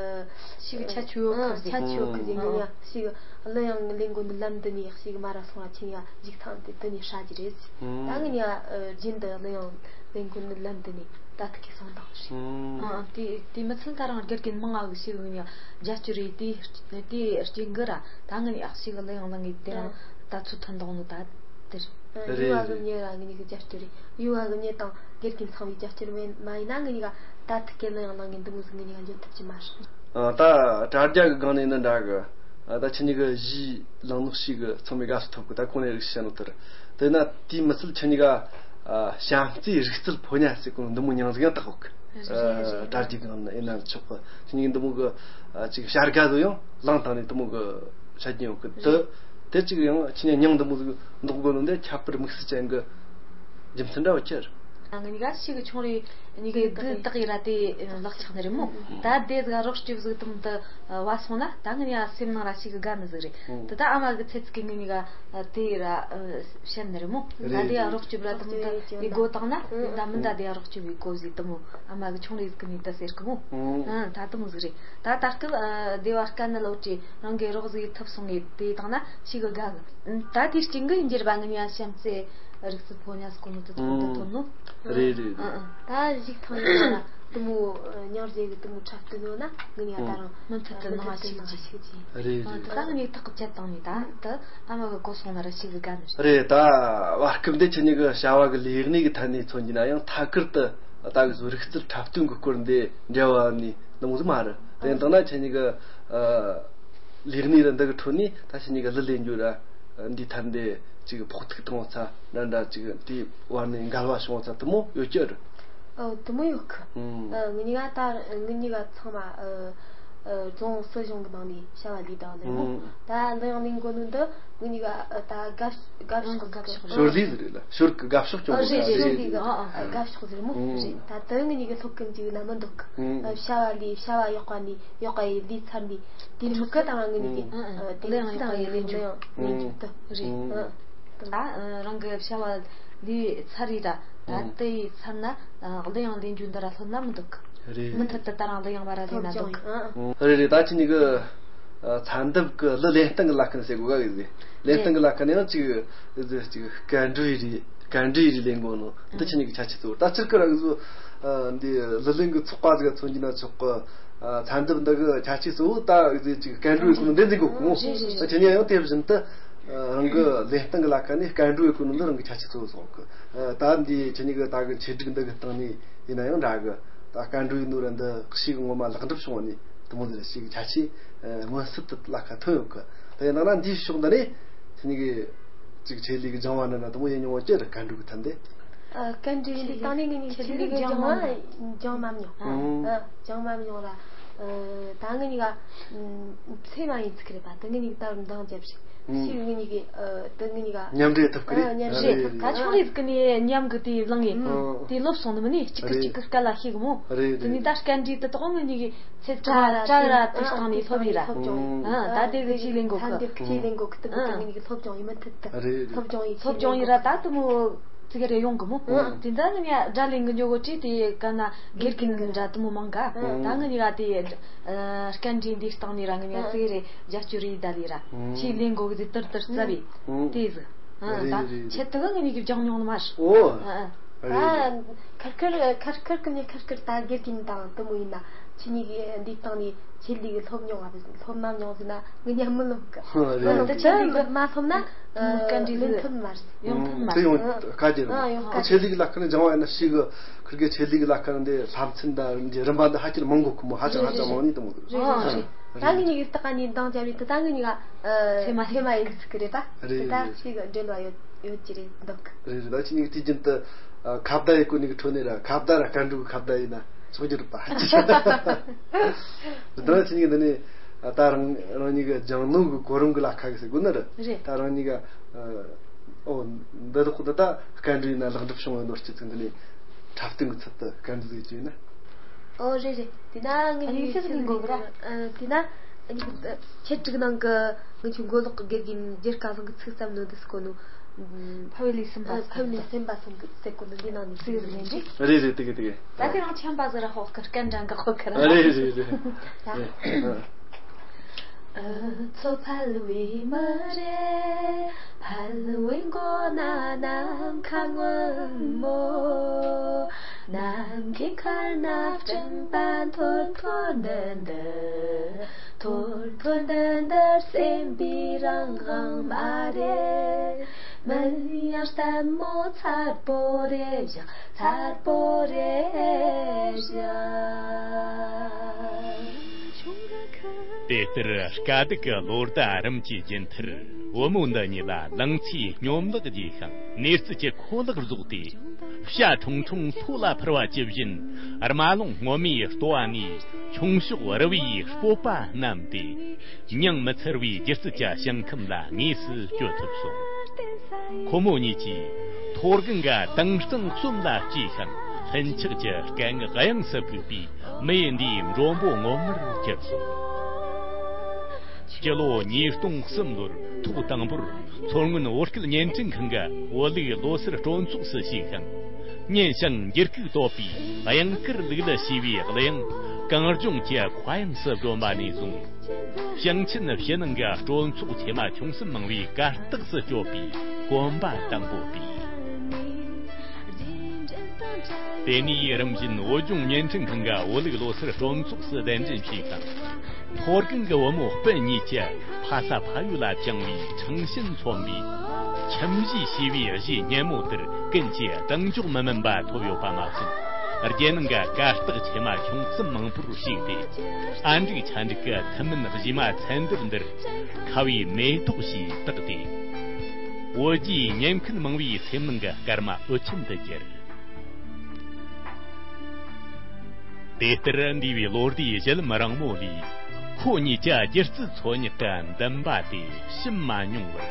ཤི་གི་ཆ་ཆུ་ཡོད་གི་ཆ་ཆུ་ཡོད་གི་ཟིག་ངས་ཤི་གི་གླུ་དབྱངས་ལེན་དགོས་ནི་ལམ་འདི་ནས་ཤི་གི་མ་ར་སོང་ར་ཁྱེད་གཉིས་ཀ་འཇིག་ཐང་དེ་དེ་ནས་ཧྲ་གི་རེད། ད་ངས་ཉ་རྒྱུན་དུ་གླུ་དབྱངས་ལེན་དགོས་ནི་ལམ་འདི་ནས་ད་ཐུག་གི་སོང་དང་ཞིག་ཨ་དེ་དེ་མི་ཚད་ད་རང་དགེ་རྒན་མང་ང་གི་ཤི་གི་ངས་ཉ་རྒྱ་སྐྱོར་རེད། དེ་དེ་རྐྱེན་གི་ར་ད་ངས་ཉ་ཤི་གི་གླུ་དབྱངས་ལེན་ངས་དེ་རང་ད་ཚོད་ཐོན་དང་ནི་ད་དེར། རེད། ཡུ་བ་གི་ཉེ་ར་ངས་ཉི་གི་རྒྱ་སྐྱོར་རེད། ཡུ་བ་གི་ཉེ་དང་དགེ་རྒན་ཚང་བའི་རྒྱ་སྐྱོར་མེད་མ་ཡིན་ན་ངས་ཉི་ག་ད་ཐུག་གི་གླུ་དབྱངས་ལེན་ངས་འདི་མོ་ཟིག་ངས་ཉི་ག་འཇོན་ཐུབ་ཀྱི་མ་རེད། ཨ་ད་དྲ་རྒྱ་གི་སྒང་ནས་ནི་འདྲ་གི། ཨ་ད་ཁྱེད་གཉིས་ཀྱི་གཞས་ལེན་ནོ་ཞིག་གི་ཚང་མས་དགའ་བསུ་ཐོབ་གི། ད་ཁོང་ནས་རིགས་བཤད་ནོ་དེར། དེ་ན་དེའི་མི་ཚད་ཁྱེད་གཉིས་ཀ་ཨ་བྱམས་བརྩེའི་རིག་རྩལ་ཕོ་ཉ་ཟེར་གོ་ནོ་འདི་མོ་མྱིང་ཟིག་ཡང་བཏགས་ཡོད་གི། རེད་རེད། ཨ་དྲ་རྒྱའི་སྒང་ནས་ཡིན་ན་ཆོག་གི། ཁྱེད་གཉིས་ཀྱི་འདི་མོ་གི་ཨ་ཅིག་བྱ་དགའ་ཟིག་ཡང་བླངས་བཏང་ནས་འདི་མོ་གི་བྱ་རྒྱུ་ཡོད་གི། དེ་དེ་གཅིག་ཡང་ཁྱེད་གཉིས་མྱིང་འདི་མོ་ཟིག་འདོགས་དགོས་ནོ་འདི་ཁྱད་པར་དམིགས་བསལ་ཅན་གི་རྒྱུ་མཚན་འདྲ་བ་ཁྱེར། ང་གཉིས་ཀ་ཤི་གི་ཆུང་རེ་གཉིས་ཀའི་དུ་དག་ཡི་ར་དེ་ལག་ཆགས་ནི་རེད་མོ། ད་དེ་ཟིག་རོགས་སྐྱོབ་ཟིག་དམ་དུ་བ་སོང་ན་ད་ང་གཉིས་ཀ་སེམས་ནང་ར་ཤི་གི་དགའ་ནི་ཟིག་རེད། དེ་ད་ཨ་མ་གི་ཚེ་ཚིག་གི་ང་གཉིས་ཀ་དེ་ཡི་ར་བཤད་ནི་རེད་མོ། ད་དེ་ཡ་རོགས་སྐྱོབ་ར་དམ་དུ་དེ་སྒོ་བཏང་ན་ད་མི་ད་དེ་ཡ་རོགས་སྐྱོབ་ཡི་གོ་ཟིག་དམ་མོ། ཨ་མ་གི་ཆུང་རེ་ཟིག་གི་ནི་ད་ཟེར་གི་མོ། ད་དམ་ཟིག་རེད། ད་ད་སྐབས་སྡེ་བ་དཀའ་ངལ་ལོ་ཀྲི་རང་གི་རོགས་ཟིག་ཐུབ་སོང་ངེ་དེ་དང་ན་ཤི་གི་དགའ་གི། ད་དེའི་སྟེང་གི་འགྱུར་བ་ངི་ཡ་བྱམས་བརྩེ་རིག་རྩལ་ཕོ་ཉ་སྐོར་ནོ་དུ་ཐོན་དུ་ཐོན་ནོ། རེད་རེད་རེད། ད་གཞིག་ཐང་ཡོད་ན་དུ་མོ་ཉར་རྗེས་གི་དུ་མོ་འཁྲབ་སྟོན་ཡོད་ན་ངི་ཡ་ད་རང་མུ་མཐུད་དུ་ནང་ཞིག་ཅིག་རེད་རེད། ད་ངི་ཐག་གི་བཅད་བཏང་ནི་ད་ད་ཨ་མ་གི་གོ་སོང་ན་ར་ཤི་གི་དགའ་ནི་རེད། རེད། ད་བར་སྐབས་འདི་ཁྱེད་གཉིས་གི་བྱ་བ་གི་ལས་གནས་གི་ཐད་ནས་མཚོན་རྒྱུ་ན་ཡང་ཐད་ཀར་དུ་ད་གི་བཟོ་རིག་རྩལ་འཁྲབ་སྟོན་གི་སྐོར་འདི་འབྲེལ་བ་ནི་འདི་མོ་ཟིག་མ་རེད། དེ་ཡིན་དང་ན་ཁྱེད་གཉིས་གི་ལས་གནས་ར་འདི་གི་ཁྲོད་ནས་ད་ཁྱེད་གཉིས་གི་གླུ་ལེན་རྒྱུ་ར་འདི་ཐད་འདི་ཅིག་ཕོག་ཐུག་བཏང་བ་ཚ་འདྲ་འདྲ་ཅིག་དེའི་བར་ནས་འགལ་བ་བྱུང་བ་ཚ་དུ་མོ་ཡོད་ཀྱི་རེད། ཨོ་དུ་མོ་ཡོད་གི། ཨ་ངི་གཉིས་ཀ་ད་ངི་གཉིས་ཀ་ཚང་མ་ཨ་ཨ་རྫོང་སྲིད་གཞུང་གི་ནང་ནས་བྱ་བ་ལས་དང་ལས་མོ། ད་གླུ་དབྱངས་ལེན་དགོས་ནོ་འདི་ངི་གཉིས་ཀ་ད་དགའ་དགའ་ཕྱོགས་ཀྱི་ཞོར་ལས་རེད་ལ་ཞོར་གི་དགའ་ཕྱོགས་ཀྱང་རེད་རེད་རེད། དགའ་ཕྱོགས་ཟེར་མོ་རེད། ད་དུ་ངི་གཉིས་ཀ་སློབ་གི་འཇུག་ན་མི་འདུག་བྱ་བ་ལས་བྱ་བ་ཡག་པ་ནས་ཡག་པ་ཡི་ལས་ཚར་ནས་དེ་ཕྲུ་གུ་དང་ངི་གཉིས་ཀ་དེ་ལས་ཡག་པ་ཡི་ལས་འཇུག་ལས་འཇུག་ཏུ་རེད། ད་རང་གི་བྱ་བ་ལས་ཚར་རེད། ད་ད་དེ་ཡི་ཚར་ན་གླུ་དབྱངས་ལེན་རྒྱུ་འདི་ར་སློབ་ན་མི་འདུག་རེད། མུ་མཐུད་དུ་ད་རང་གླུ་དབྱངས་བ་ར་ལེན་ན་འདུག་རེད་རེད། ད་ཁྱེད་གཉིས་ཀྱི་ཚ་འདབ་ཀྱི་གླུ་ལེན་སྟངས་ཀྱི་ལ་ཁན་ཟེར་གོ་ག་གི་ཟེར། ལེན་སྟངས་ཀྱི་ལ་ཁན་ཡང་ཅིག་ཅིག་སྐད་འགྲོའི་རིགས་སྐད་འགྲོའི་རིགས་ལེན་དགོས་ནོ་འདི་ཁྱེད་གཉིས་ཀྱི་ཁྱད་ཆོས་གཙོ་བོ། ད་སྤྱིར་ཀ་ར་གི་ཟོ་འདི་གླུ་ལེན་གྱི་ཚོགས་པ་ཟིག་མཚོན་རྒྱུ་ན་ཆོག་གི། ཚ་འདབ་འདི་གི་ཁྱད་ཆོས་གཙོ་བོ་ད་གི་ཟེར་ཅིག་སྐད་འགྲོའི་སོང་འདི་འཛིན་དགོས་གོ། ད་ཁྱེད་གཉིས་ཡང་དེ་བཞིན་དུ་རང་གི་ལེན་སྟངས་ཀྱི་ལ་ཁན་ནས་སྐད་འགྲོའི་གོ་ནོ་འདི་རང་གི་ཁྱད་ཆོས་གཙོ་བོ་སོང་གི། ད་འདི་ཁྱེད་གཉིས་ཀྱི་ད་གི་ཆེད་སྒྲིག་འདི་གི་སྟེང་ནས་ཡིན་ན་ཡང་འདྲ་གི། ཨ། སྐར་འགྲོའི་ནོར་འདི་ཞིག་ངོ་མ་ལེགས་འགྲུབ་བྱུང་བ་ནི་དེ་མོ་ཟིག་ཞིག་ཁྱད་ཆོས་མངོན་གསལ་དུ་ལ་ཁ་ཐོན་ཡོད་གི། དེ་ཡིན་ན་འདིའི་ཕྱོགས་འདི་ནས་དེ་ནི་གི་ཅིག་ཆེད་ལས་ཀྱི་སྦྱང་བ་འདྲ་ན་དེ་མོ་ཡིན་མྱོང་བ་ཅི་རེད། སྐར་འགྲོ་གི་ཐད་འདི། ཨ། སྐར་འགྲོ་ཡིན་དུས་སྟེང་ནས་ངེད་གཉིས་ཆེད་ལས་ཀྱི་སྦྱང་བ་སྦྱང་མ་མྱོང་། ཨ། སྦྱང་མ་མྱོང་ལ། ཨ། ད་ངེད་གཉིས་ཀ་ཚེ་མ་ཡིན་ཚིག་རེད་པ། ད་ངེད་གཉིས་ཀ་ད་རུང་འདང་བརྒྱབ་ཞིག་ཨང་། ཞིག་ངེད་གཉིས་ཀྱིས་ཨ། ད་ངེད་གཉིས་ཀ་མཉམ་འབྲེལ་ཐུབ་ཀི་རེད། ཨ། མཉམ་འབྲེལ་ཐུབ་ཀི། ད་ཆུང་རིས་ཀྱི་ནས་མཉམ་གི་དེ་བླངས་ཡིན། ཨང་། དེ་ལོབས་སོང་ནི་མིན་ནི་གཅིག་གིས་གཅིག་གི་སྐད་ལ་ཤེས་གི་མོ། རེད་རེད། དེ་ནས་ད་སྐད་འདྲི་དེ་དོག་ངེད་གཉིས་ཀྱིས་ཚེ་བྲག་ར་བྲག་ར་དེ་སྟེང་ནས་སློབ་ཡིན་ར། ཨང་། ད་དེ་གི་ཆེད་ལས་འགོ་གི། ཚན་དེ་གི་ཆེད་ལས་འགོ་གི་དེ་གི་ད་ངེད་གཉིས་ཀྱིས་སློབ་སྦྱོང་ཡིན་མི་ཐུབ་ད། རེད་རེད། སློབ་སྦྱོང་ཡིན། སློབ་སྦྱོང་ཡིན་ར། ད་དེ་མོ་ཙི་གེ་རེ་ཡོང་གི་མོ། ཨང་། དེ་འདྲ་ངེད་གཉིས་དགྲ་ལན་གི་འཇོག་གོ་དྲིས་དེ་ག་ན་དགེ་རྒན་འདྲ་དེ་མོ་མང་ག་ཨང་། ད་ངེད་གཉིས་ཀ་དེ་ཨ། སྐད་འདྲི་འདི་སྟེང་ནས་ར་ངེད་གཉིས་ཨང་། ཙི་གེ་རེ་རྒྱབ་སྐྱོར་རེ་ད་ལི་ར། ཨང་། ཆེད་ལས་འགོ་གི་དེ་ཏིར་ཏིར་རྩ་བའི། ཨང་། དེ་ཟིག་ཨ། རེད་ད་རེད། ཆེད་དུ་གི་ངེད་གཉིས་ཀྱིས་སྦྱང་མྱོང་ནི་མ་རེད། ཨོ། ཨ། ཨ། རེད། ད་ཁར་ཁར་ཁར་ཁར་གི་ནས་ཁར་ཁར་ད་དགེ་རྒན་དང་དེ་མོ་ཡིན་ན་ཁྱེད་གཉིས་ཀྱིས་འདི་སྟེང་ནས་ཆེད་ལས་གི་སློབ་མྱོང་བ་སློབ་མ་མྱོང་ཟེར་ན་ངེད་གཉིས་མི་སློབ་གི། ཨ། རེད། ད་ཆེད་ལས་གི་མ་སློབ་ན་སྐད་འདྲི་ཡོང་ཐུབ་མ་རེད། ཡོང་ཐུབ་མ་རེད། དེ་ཡོང་དཀའ་རྒྱུ་རེད། ཨ། ཡོང་དཀའ། ཆེད་ལས་གི་ལ་ཁ་ནས་སྦྱང་བ་ཡིན་ན་ཞིག་གི་ཁུར་གི་ཆེད་ལས་གི་ལ་ཁ་ནས་འདི་བསླབ་ཚན་དང་འདི་རིམ་པ་འདི་ཧ་ཅང་མང་གོ་གི་མོ། ཧ་ཅང་ཧ་ཅང་མང་ནི་དེ་མོ་གི། རེད་རེད། ད་ངེད་གཉིས་ཀྱིས་ད་ག་ནས་འདང་བརྒྱབ་ནས་ད་ད་ངེད་གཉིས་ཀ་ཨ། སེམས་མ་སེམས་མ་ཡིན་ཚིག་གི་རེད་ད། རེད་ད་རེད། ཞིག་འབྲེལ་བ་ཡོད་ཡོད་ཀྱི་རེད་འདུག་རེད་རེད། ད་ཁྱེད་གཉིས་ཀྱི་དུས་རྒྱུན་དུ་ཨ། ཁ་བརྡ་ཡི་སྐོར་ནས་གི་འཕྲོ་ནས་ར། ཁ་བརྡ་ར་སྐར་འགྲོ་གི་ཁ་བརྡ་ཡིན་ན་ཆོག་རྒྱུ་རེད་པ། ད་ཁྱེད་གཉིས་འདི་ནས་ཨ། ད་རང་རང་ཉིད་ཀྱི་སྦྱང་ནོ་གི་གོ་རིམ་གི་ལ་ཁ་གི་ཟེར་དགོས་ནི་རེད། རེད། ད་རང་ཉིད་ཀྱི་ཨ། ཨོ། འདི་དག་འདི་ད་སྐར་འགྲོ་ཡིན་ན་ལེགས་འགྲུབ་བྱུང་བའི་ལོ་སྐྱིད་ཚིག་འདི་ནས་འཁྲབ་སྟོན་གི་ཚུལ་དུ་སྐར་འགྲོ་ཟིག་བྱས་ན། ཨོ་རེད་རེད། དེ་ན་ངེད་གཉིས་ཨ་ནི་ཕྱིར་ནས་འགོ་གི་ར། ཨ། དེ་ན་ཨ་ནི་ཆེད་སྒྲིག་ནང་གི་ངེད་ཆོའི་མགོ་ལོག་གི་དགེ་རྒན་རྒྱལ་སྐལ་བཟང་གི་ཚིག་ཙམ་ནོ་འདི་སྐོར་ནོ། ཕ་བི་ལི་སེམས་པ། ཨ། ཕ་བི་ལི་སེམས་པ་སོང་གི་ཟེར་གོ་ནོ་འདི་ནང་ནས་ཚིག་ཟིག་ལེན་རེད། རེད་རེད། དེ་གི་དེ་གི། ད་དེ་རང་ཆམ་པ་ཟིག་ར་ཧོག་གི་སྐད་འདྲ་འགག་ཧོག་གི་ར། རེད་རེད་རེད། ད། ཨ། མཚོ་ཕལ་བའི་མི་རེད། ཕལ་བའི་མགོ་ན་ནམ་མཁའ་སྔོན་མོ། ནམ་མཁའི་མཁར་ན་སྤྲིན་པ་འཐོར་འཐོར་འདི་འདི། འཐོར་འཐོར་འདི་འདི་སེམས་པའི་རང་དབང་མ་རེད། མིན་ཡང་ལྟད་མོ་མཚར་པོ་རེད་བཞག་མཚར་པོ་རེད་བཞག་དེ་ལྟར་དཀའ་སྡུག་གི་ལོ་ཟླ་རིམ་གྱིས་རྒྱུན་མཐར། བུ་མོ་འདི་གཉིས་ལ་ལང་ཚོའི་སྙོམས་ལག་རྒྱས་ཤིང་། ནེར་ཙི་གྱི་ཁོ་ལག་རྫོགས་ཏེ། བྱ་ཁྲུང་ཁྲུང་ལྷོ་ལ་འཕུར་བ་ཇི་བཞིན། རྨ་ཀླུང་སྔོན་མོའི་ལྟོ་བ་ནས། ཁྱུང་གཤོག་རི་བོའི་སྤོབས་པ་བསྣམས་ཏེ། མྱིང་མི་ཚར་བའི་སྒྱུ་རྩལ་གྱི་ཞིང་ཁམས་ལ་དངོས་སུ་བསྐྱོད་ཐུབ་སོང་། ཁོ་མོ་གཉིས་ཀྱིས་མཐོ་སྒང་གི་དྭངས་གཙང་གསུམ་ལ་སྐྱེས་ཤིང་། ལྷུན་ཆགས་ཀྱི་སྐད་ངག་དབྱངས་སུ་ཕུག་པའི་མི་ཡུལ་འདིའི་མགྲོན་པོ་ངོ་མར་གྱུར་སོང་། སྤྱི་ལོ་ཉིས་སྟོང་གསུམ་ལོར་ཐོག་དང་པོར་མཚོ་སྔོན་བོད་སྐད་བརྙན་འཕྲིན་ཁང་གི་བོད་ལུགས་ལོ་སར་སྤྲོ་ཚོགས་སུ་ཞུགས་ཤིང་། ཉིན་ཞིང་འགྱུར་ཁུག་དོད་པའི་དབྱངས་དཀར་ལུག་ལ་ཞེས་པའི་གླུ་དབྱངས་གངས་ལྗོངས་ཀྱི་མཁའ་དབྱིངས་སུ་སྒྲོན་པ་ནས་བཟུང་། ཞིང་ཆེན་ཕྱི་ནང་གི་སྤྲོ་ཚོགས་ཆེ་མ་ཆུང་གསུམ་མང་བོས་གར་སྟེགས་སུ་བསྐྱོད་པའི་གོམ་པ་དང་པོ་སྤོས། དེ་ནས་རིམ་བཞིན་བོད་ལྗོངས་བརྙན་འཕྲིན་ཁང་གི་བོད་ལུགས་ལོ་སར་སྤྲོ་ཚོགས་སུ་གདན་འདྲེན་བྱས་ཤིང་། མཐོ་སྒང་གི་བུ་མོ་སྤུན་གཉིས་ཀྱི་ཕ་ས་ཕ་ཡུལ་ལ་བཅངས་པའི་ཁྲང་ཞན་མཚོན་པའི་ཁྱིམ་གཞིས་ཞེས་པའི་གཞས་སྙན་མོ་དེར་ཀུན་གྱིས་གདེང་འཇོག་མི་དམན་པ་ཐོབ་ཡོད་པ་མ་ཟད། རྒྱལ་ནང་གི་གར་སྟེགས་ཆེ་མ་ཆུང་གསུམ་མང་པོར་ཞུགས་ཏེ། ཨ་འབྲུག་ཆ་འབྲུག་གི་ཐུན་མིན་གཞས་མ་ཚན་སྡུད་འདིར་ཁ་བའི་མེ་ཏོག་ཞེས་བཏགས་ཏེ། བོད་རྒྱའི་ཉེན་ཁུལ་མང་བའི་སེམས་ནང་གི་སྐར་མ་འོད་ཆེན་དུ་གྱུར། དེ་ལྟར་འདས་པའི་ལོ་ཟླའི་གཞལ་ལམ་རིང་མོ་ལས། ཁོ་གཉིས་ཀྱི་སྒྱུ་རྩལ་འཚོལ་སྙེག་གི་འདུན་པ་དེ་ཞུམ་མ་མྱོང་བར།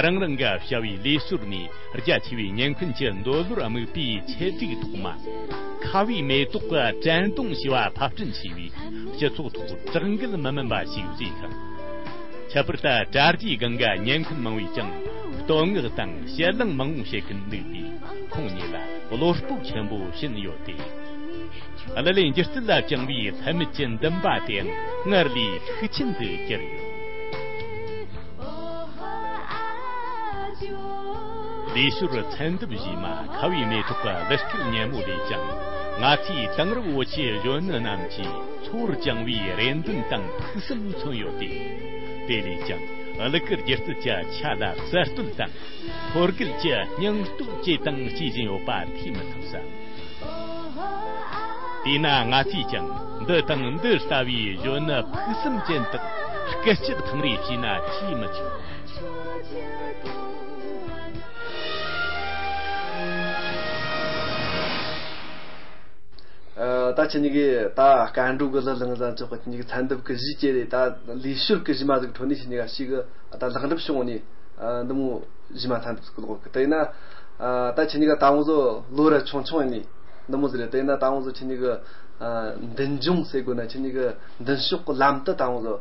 རང་རང་གི་བྱ་བའི་ལས་ཞོར་ནས། རྒྱ་ཆེ་བའི་ཉེན་ཁུལ་གྱི་འདོད་བློར་དམིགས་པའི་ཆེད་སྒྲིག་ཐོག་མ། ཁ་བའི་མེ་ཏོག་གི་དྲན་གདུང་ཞེས་པ་ཕབ་སྐྲུན་བྱས་པའི་སྤྱི་ཚོགས་ཐོག་གྲགས་འགུལ་མི་དམན་པ་ཞིག་བཟོས་ཤིང་། ཁྱད་པར་དུ་དྲ་རྒྱའི་སྒང་ག་ཉེན་ཁུལ་མང་བས་ཀྱང་བསྟོད་བསྔགས་དང་ཞལ་ལག་མང་བོ་བྱེད་ཀྱིན་འདུག་པས། ཁོང་གཉིས་ལ་བློ་སྤོབས་ཆེན་པོ་བྱིན་ཡོད་དེ། ཀླུ་ལེན་སྒྱུ་རྩལ་ལ་བཅངས་པའི་ལྷད་མེད་ཀྱི་འདུན་པ་དེའང་སྔར་ལས་ཤུགས་ཆེན་དུ་གྱུར་ཡོད། ལས་ཞོར་ཚན་ཏོབ་བཞིན་མ་ཁ་བའི་མེ་ཏོག་གི་གླུ་སྐད་སྙན་མོ་ལས་ཀྱང་། ང་ཚོའི་དེང་རབས་བོད་ཆས་གཞོན་ནུ་རྣམས་ཀྱི་ཚོར་བཅངས་པའི་རེ་འདུན་དང་ཕུགས་བསམ་མཚོན་ཡོད་དེ། དེ་ལས་ཀྱང་གླུ་གར་སྒྱུ་རྩལ་གྱི་ཆ་ལ་གསར་གཏོད་དང་ཐོད་རྒལ་གྱི་སྙིང་སྟོབས་བཅས་དང་བཅས་བཞིན་ཡོད་པ་ཐོས་མི་ཐུབ་བསམ། དེས་ན་ང་ཚོས་ཀྱང་འདི་དང་འདི་ལྟ་བུའི་གཞོན་ནུ་ཕུགས་བསམ་ཅན་དག་སྐུལ་ལྕག་འཐེན་རེས་བྱས་ན་ཆེས་མི་ཆོག་ཨ། ད་ཁྱེད་གཉིས་ཀྱིས་ད་སྐད་འགྲོ་གི་ལི་ལང་ཟན་ཚོགས་ཀྱི་ཁྱེད་གཉིས་ཀྱི་ཚན་འདེབས་ཀྱི་གཞས་བཅས་རེད། ད་ལུས་ཤུལ་གྱི་གཞས་མ་ཟིག་ཁྲོད་ནས་ཁྱེད་གཉིས་ཀ་ཞིག་གི་ད་ལེགས་འགྲུབ་བྱུང་ནས་འདི་མོ་གཞས་མ་ཚན་འདེབས་ཟིག་ཀློག་གི། དེ་ཡིན་ན་ད་ཁྱེད་གཉིས་ཀ་ད་འུ་ཚོ་ལོ་ར་ཆུང་ཆུང་ཡིན་ནས་འདི་མོ་ཟིག་རེད། དེ་ཡིན་ན་ད་འུ་ཚོ་ཁྱེད་གཉིས་ཀྱི་མདུན་ལྗོངས་ཟེར་དགོས་ན་ཁྱེད་གཉིས་ཀྱི་མདུན་ཕྱོགས་ཀྱི་ལམ་དུ་ད་འུ་ཚོ་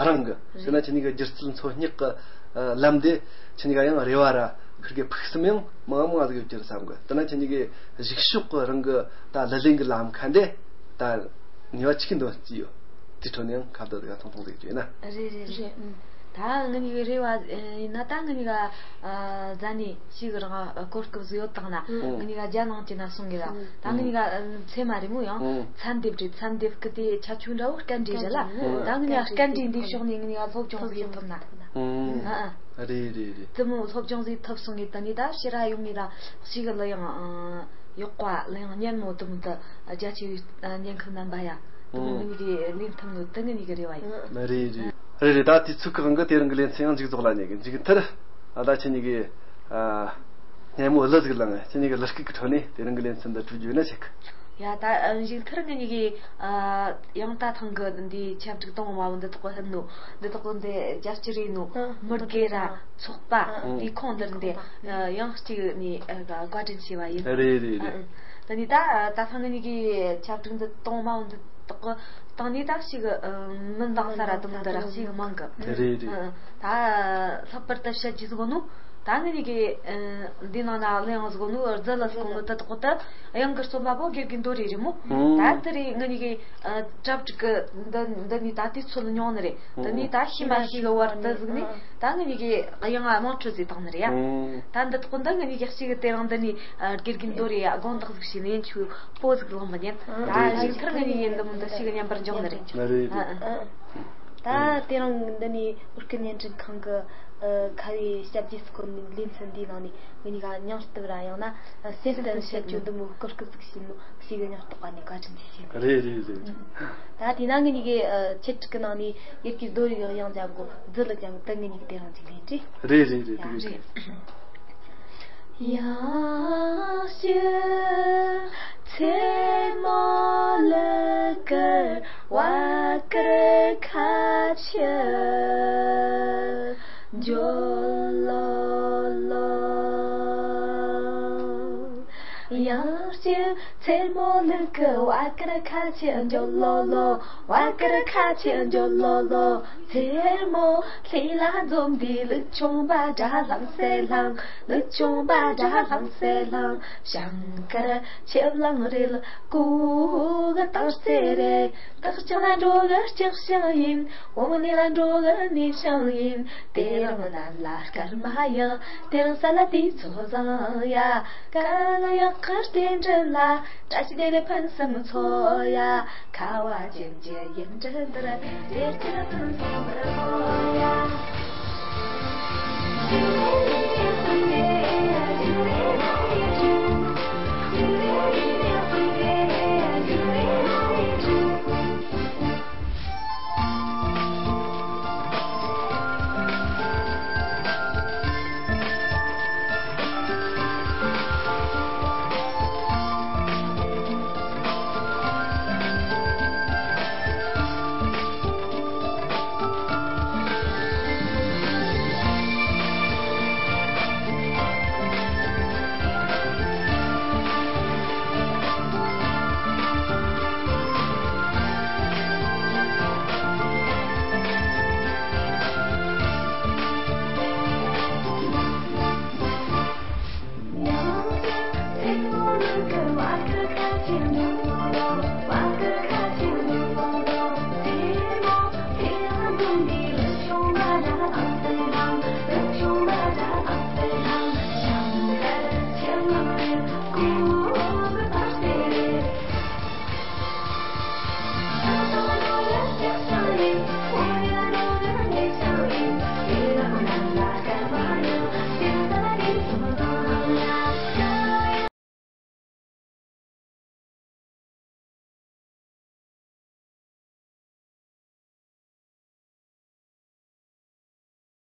རང་གི་ཟེར་ན་ཁྱེད་གཉིས་ཀྱི་སྒྱུ་རྩལ་འཚོལ་སྙེག་གི་ལམ་དེ་ཁྱེད་གཉིས་ཀ་ཡང་རེ་བ་ར་ཁུར་གི་ཕུགས་བསམ་ཡང་མང་མང་ཟིག་ཡོད་རྒྱུ་རེད་བསམ་གི། དེ་ན་ཁྱེད་གཉིས་ཀྱི་གཞུག་ཕྱོགས་ཀྱི་རང་གི་ད་ལག་ལེན་གྱི་ལམ་ཁ་འདི་ད་ནུས་པ་ཆི་གི་འདོན་རྩིས་ཡོད། དེ་ཁྲོད་ནས་ཡང་ཁ་བརྡ་དེ་ག་ཐུང་ཐུང་ཟིག་བྱས་ན། རེད་རེད་རེད། ཨུམ། ད་ངེད་གཉིས་ཀྱི་རེ་བ་ཡིན་ན་ད་ངེད་གཉིས་ཀ་ཨ་ཟ་ནས་ཞིག་རང་གོ་སྐབས་ཟིག་ཡོད་དང་ན་ཨུམ། ངེད་གཉིས་ཀ་རྒྱ་ནང་གྱི་ན་སོང་གི་ར། ད་ངེད་གཉིས་ཀ་ཚད་མ་རེད་མོ་ཡང་ཨུམ། ཚན་སྡེབ་རེད། ཚན་སྡེབ་གི་དེ་ཁྱད་ཆོས་འདྲ་བོ་སྐད་འདྲེས་རེད་ལ། ད་ངེད་གཉིས་ཀ་སྐད་འདྲེས་འདི་ཕྱོགས་ནས་ངེད་གཉིས་ཀ་སློབ་སྦྱོང་ཟིག་ཐུབ་ན། ཨུམ། ཨ་ཨ། རེད་རེད་རེད། དེ་མོ་སློབ་སྦྱོང་ཟིག་ཐུབ་སོང་ངེད་ད་ནི་ད་ཕྱི་ར་ཡོང་ངེད་ད་ཞིག་གི་ལ་ཡང་ཡག་པ་ལ་ཡང་སྙན་མོ་དེ་མོ་ད་རྒྱ་ཆེ་བའི་ཉན་མཁན་རྣམ་པ་ཡ། དེ་མོ་ངེད་གཉིས་ཀྱི་ལེན་ཐུབ་ནོ་དེ་ངེད་གཉིས་ཀྱི་རེ་བ་ཡིན། རེད་རེད། རེད་རེད། ད་དུས་ཚོད་ཀྱི་དབང་གིས་དེ་རིང་གི་ལེ་ཚན་ཡང་མཇུག་རྫོགས་ལ་ཉེ་གི། མཇུག་མཐར་ཨ་ད་ཁྱེད་གཉིས་ཀྱིས་ཨ་སྙན་མོ་གླུ་ཟིག་བླངས། ཁྱེད་གཉིས་ཀྱི་གླུ་སྐད་ཀྱི་ཁྲོད་ནས་དེ་རིང་གི་ལེ་ཚན་འདི་གྲོལ་རྒྱུ་ཡིན་ན་ཞིག་ཡ་ད་ཨ་མཇུག་མཐར་ངེད་གཉིས་ཀྱིས་ཨ་ཡང་ད་ཐེངས་གི་འདི་ཆབ་སྒྲིག་དང་མ་བོ་འདི་དག་གི་ཧན་ནོ་འདི་དག་གི་འདི་རྒྱ་སྤྱི་རེད་ནོ་མི་སྒེར་ར་ཚོགས་པ་འདི་ཁོང་འདིར་འདི་ཡང་གཅིག་ནས་བཀའ་དྲིན་ཆེ་བ་ཡིན། རེད་རེད་རེད། ད་ནི་ད་ད་ཐེངས་ངེད་གཉིས་ཀྱིས་ཆབ་སྒྲིག་འདི་དང་མ་བོ་འདི་དག་གི་སྟེང་ནས་ད་ཞིག་མི་འདང་ས་ར་དུ་མི་འདི་ར་ཞིག་མང་གི། རེད་རེད། ད་ལྷག་པར་དུ་བཤད་རྒྱུ་ཟིག་ནོ། ད་ངེད་གཉིས་ཀྱིས་འདི་ནང་ན་གླུ་དབྱངས་ཟིག་ནོ་རྫི་ལ་ཟིག་ནོ་དེ་དག་ད་དབྱངས་ཀྱི་རྩོམ་པ་པོ་དགེ་རྒན་རྡོ་རི་རེད་མོ། ད་དེ་རེད་ངེད་གཉིས་ཀྱིས་གྲ་སྒྲིག་གི་འདི་འདི་ནས་ད་དུས་ཚོད་མྱོང་ནི་རེད། འདི་ནས་ད་ཤི་མ་ཤི་གི་བར་དུ་ཟིག་ནས་ད་ངེད་གཉིས་ཀྱིས་དབྱངས་དམངས་ཁྲོད་ཟིག་བཏང་ནི་རེད་ཡ། ད་འདི་དག་འདི་ངེད་གཉིས་ཀྱིས་ཞིག་དེ་རིང་འདི་ནས་དགེ་རྒན་རྡོ་རི་ཡ་དགོངས་དག་ཟིག་བྱས་ནས་ཡིན་ཆུ་པོ་ཟིག་ལོང་མི་ཉན། ད་རེད། ཞིག་མཐར་ངེད་གཉིས་ཡིན་འདི་མོ་འདི་ཞིག་མཉམ་པར་འཇོག་ནི་རེད། རེད་རེད། ད་དེ་རིང་འདི་ནས་བོད་སྐད་བརྙན་འཕྲིན་ཁང་གི་ཨ་ཁ་བའི་ཞབས་རྗེས་སུ་བསྐོས་ནས་ལེ་ཚན་འདིའི་ནང་ནས་ངེད་གཉིས་ཀ་སྙིང་སྟོབས་ར་ཡང་ན་སེམས་གཏམ་བཤད་རྒྱུ་འདི་མོ་གོ་སྐབས་ཟིག་བྱིན་ནོ་ཞིག་གི་སྙིང་སྟོབས་པ་ནས་བཀའ་དྲིན་ཆེ་ཞུ། རེད་རེད་རེད། ད་དེ་ན་ངེད་གཉིས་ཀྱི་ཨ་ཆེད་སྒྲིག་གི་ནང་ནས་ཡི་གེ་རྡོ་རིག་དབྱངས་ཅན་གོ་རྫི་ལ་ཅན་གོ་ད་ངེད་གཉིས་ཀྱི་དེ་རིང་ཅིག་ལེན་རེད། རེད་རེད་རེད། དེ་གི་རེད། ཡང་ཞིག་མཚན་མོ་ལི་ཀར་བ་ཀར་ཁ་ཆུ་འཇོ་ལོ་ལོ། ཡང་ཞིག་མཚན་མོ་ལི་ཀར་བ་ཀར་ཁ་ཆུ་འཇོ་ལོ་ལོ། བ་ཀར་ཁ་ཆུ་འཇོ་ལོ་ལོ། མཚན་མོ་ལྷས་ལ་འཛོམས་དུས་ལུག་ཆུང་པ་དགྲ་ལྷང་སེ་ལྷང་། ལུག་ཆུང་པ་དགྲ་ལྷང་སེ་ལྷང་། ཞང་དཀར་ཆབ་གླང་རེད་ལ་ཀུ་གི་སྟག་རྩེ་རེད། སྟག་ཅིག་ལ་འགྲོ་གི་ལྕགས་ཞང་ཡིན། འོ་མ་ནས་ལ་འགྲོ་གི་ནས་ཞང་ཡིན། དེ་རིང་ནམ་ལ་སྐར་མ་ཡག་དེ་རིང་ས་ལ་དུས་ཚོད་བཟང་ཡ། ཀ་ལ་ཡག་གི་རྟེན་འབྲེལ་ལ་བཀྲ་ཤིས་བདེ་ལེགས་ཕུན་སུམ་ཚོགས་ཡ། ཁ་བ་ཅན་གྱི་ཡུལ་གྲུ་འདིར་བདེ་སྐྱིད་ཕུན་སུམ་ཚོགས་ཡ།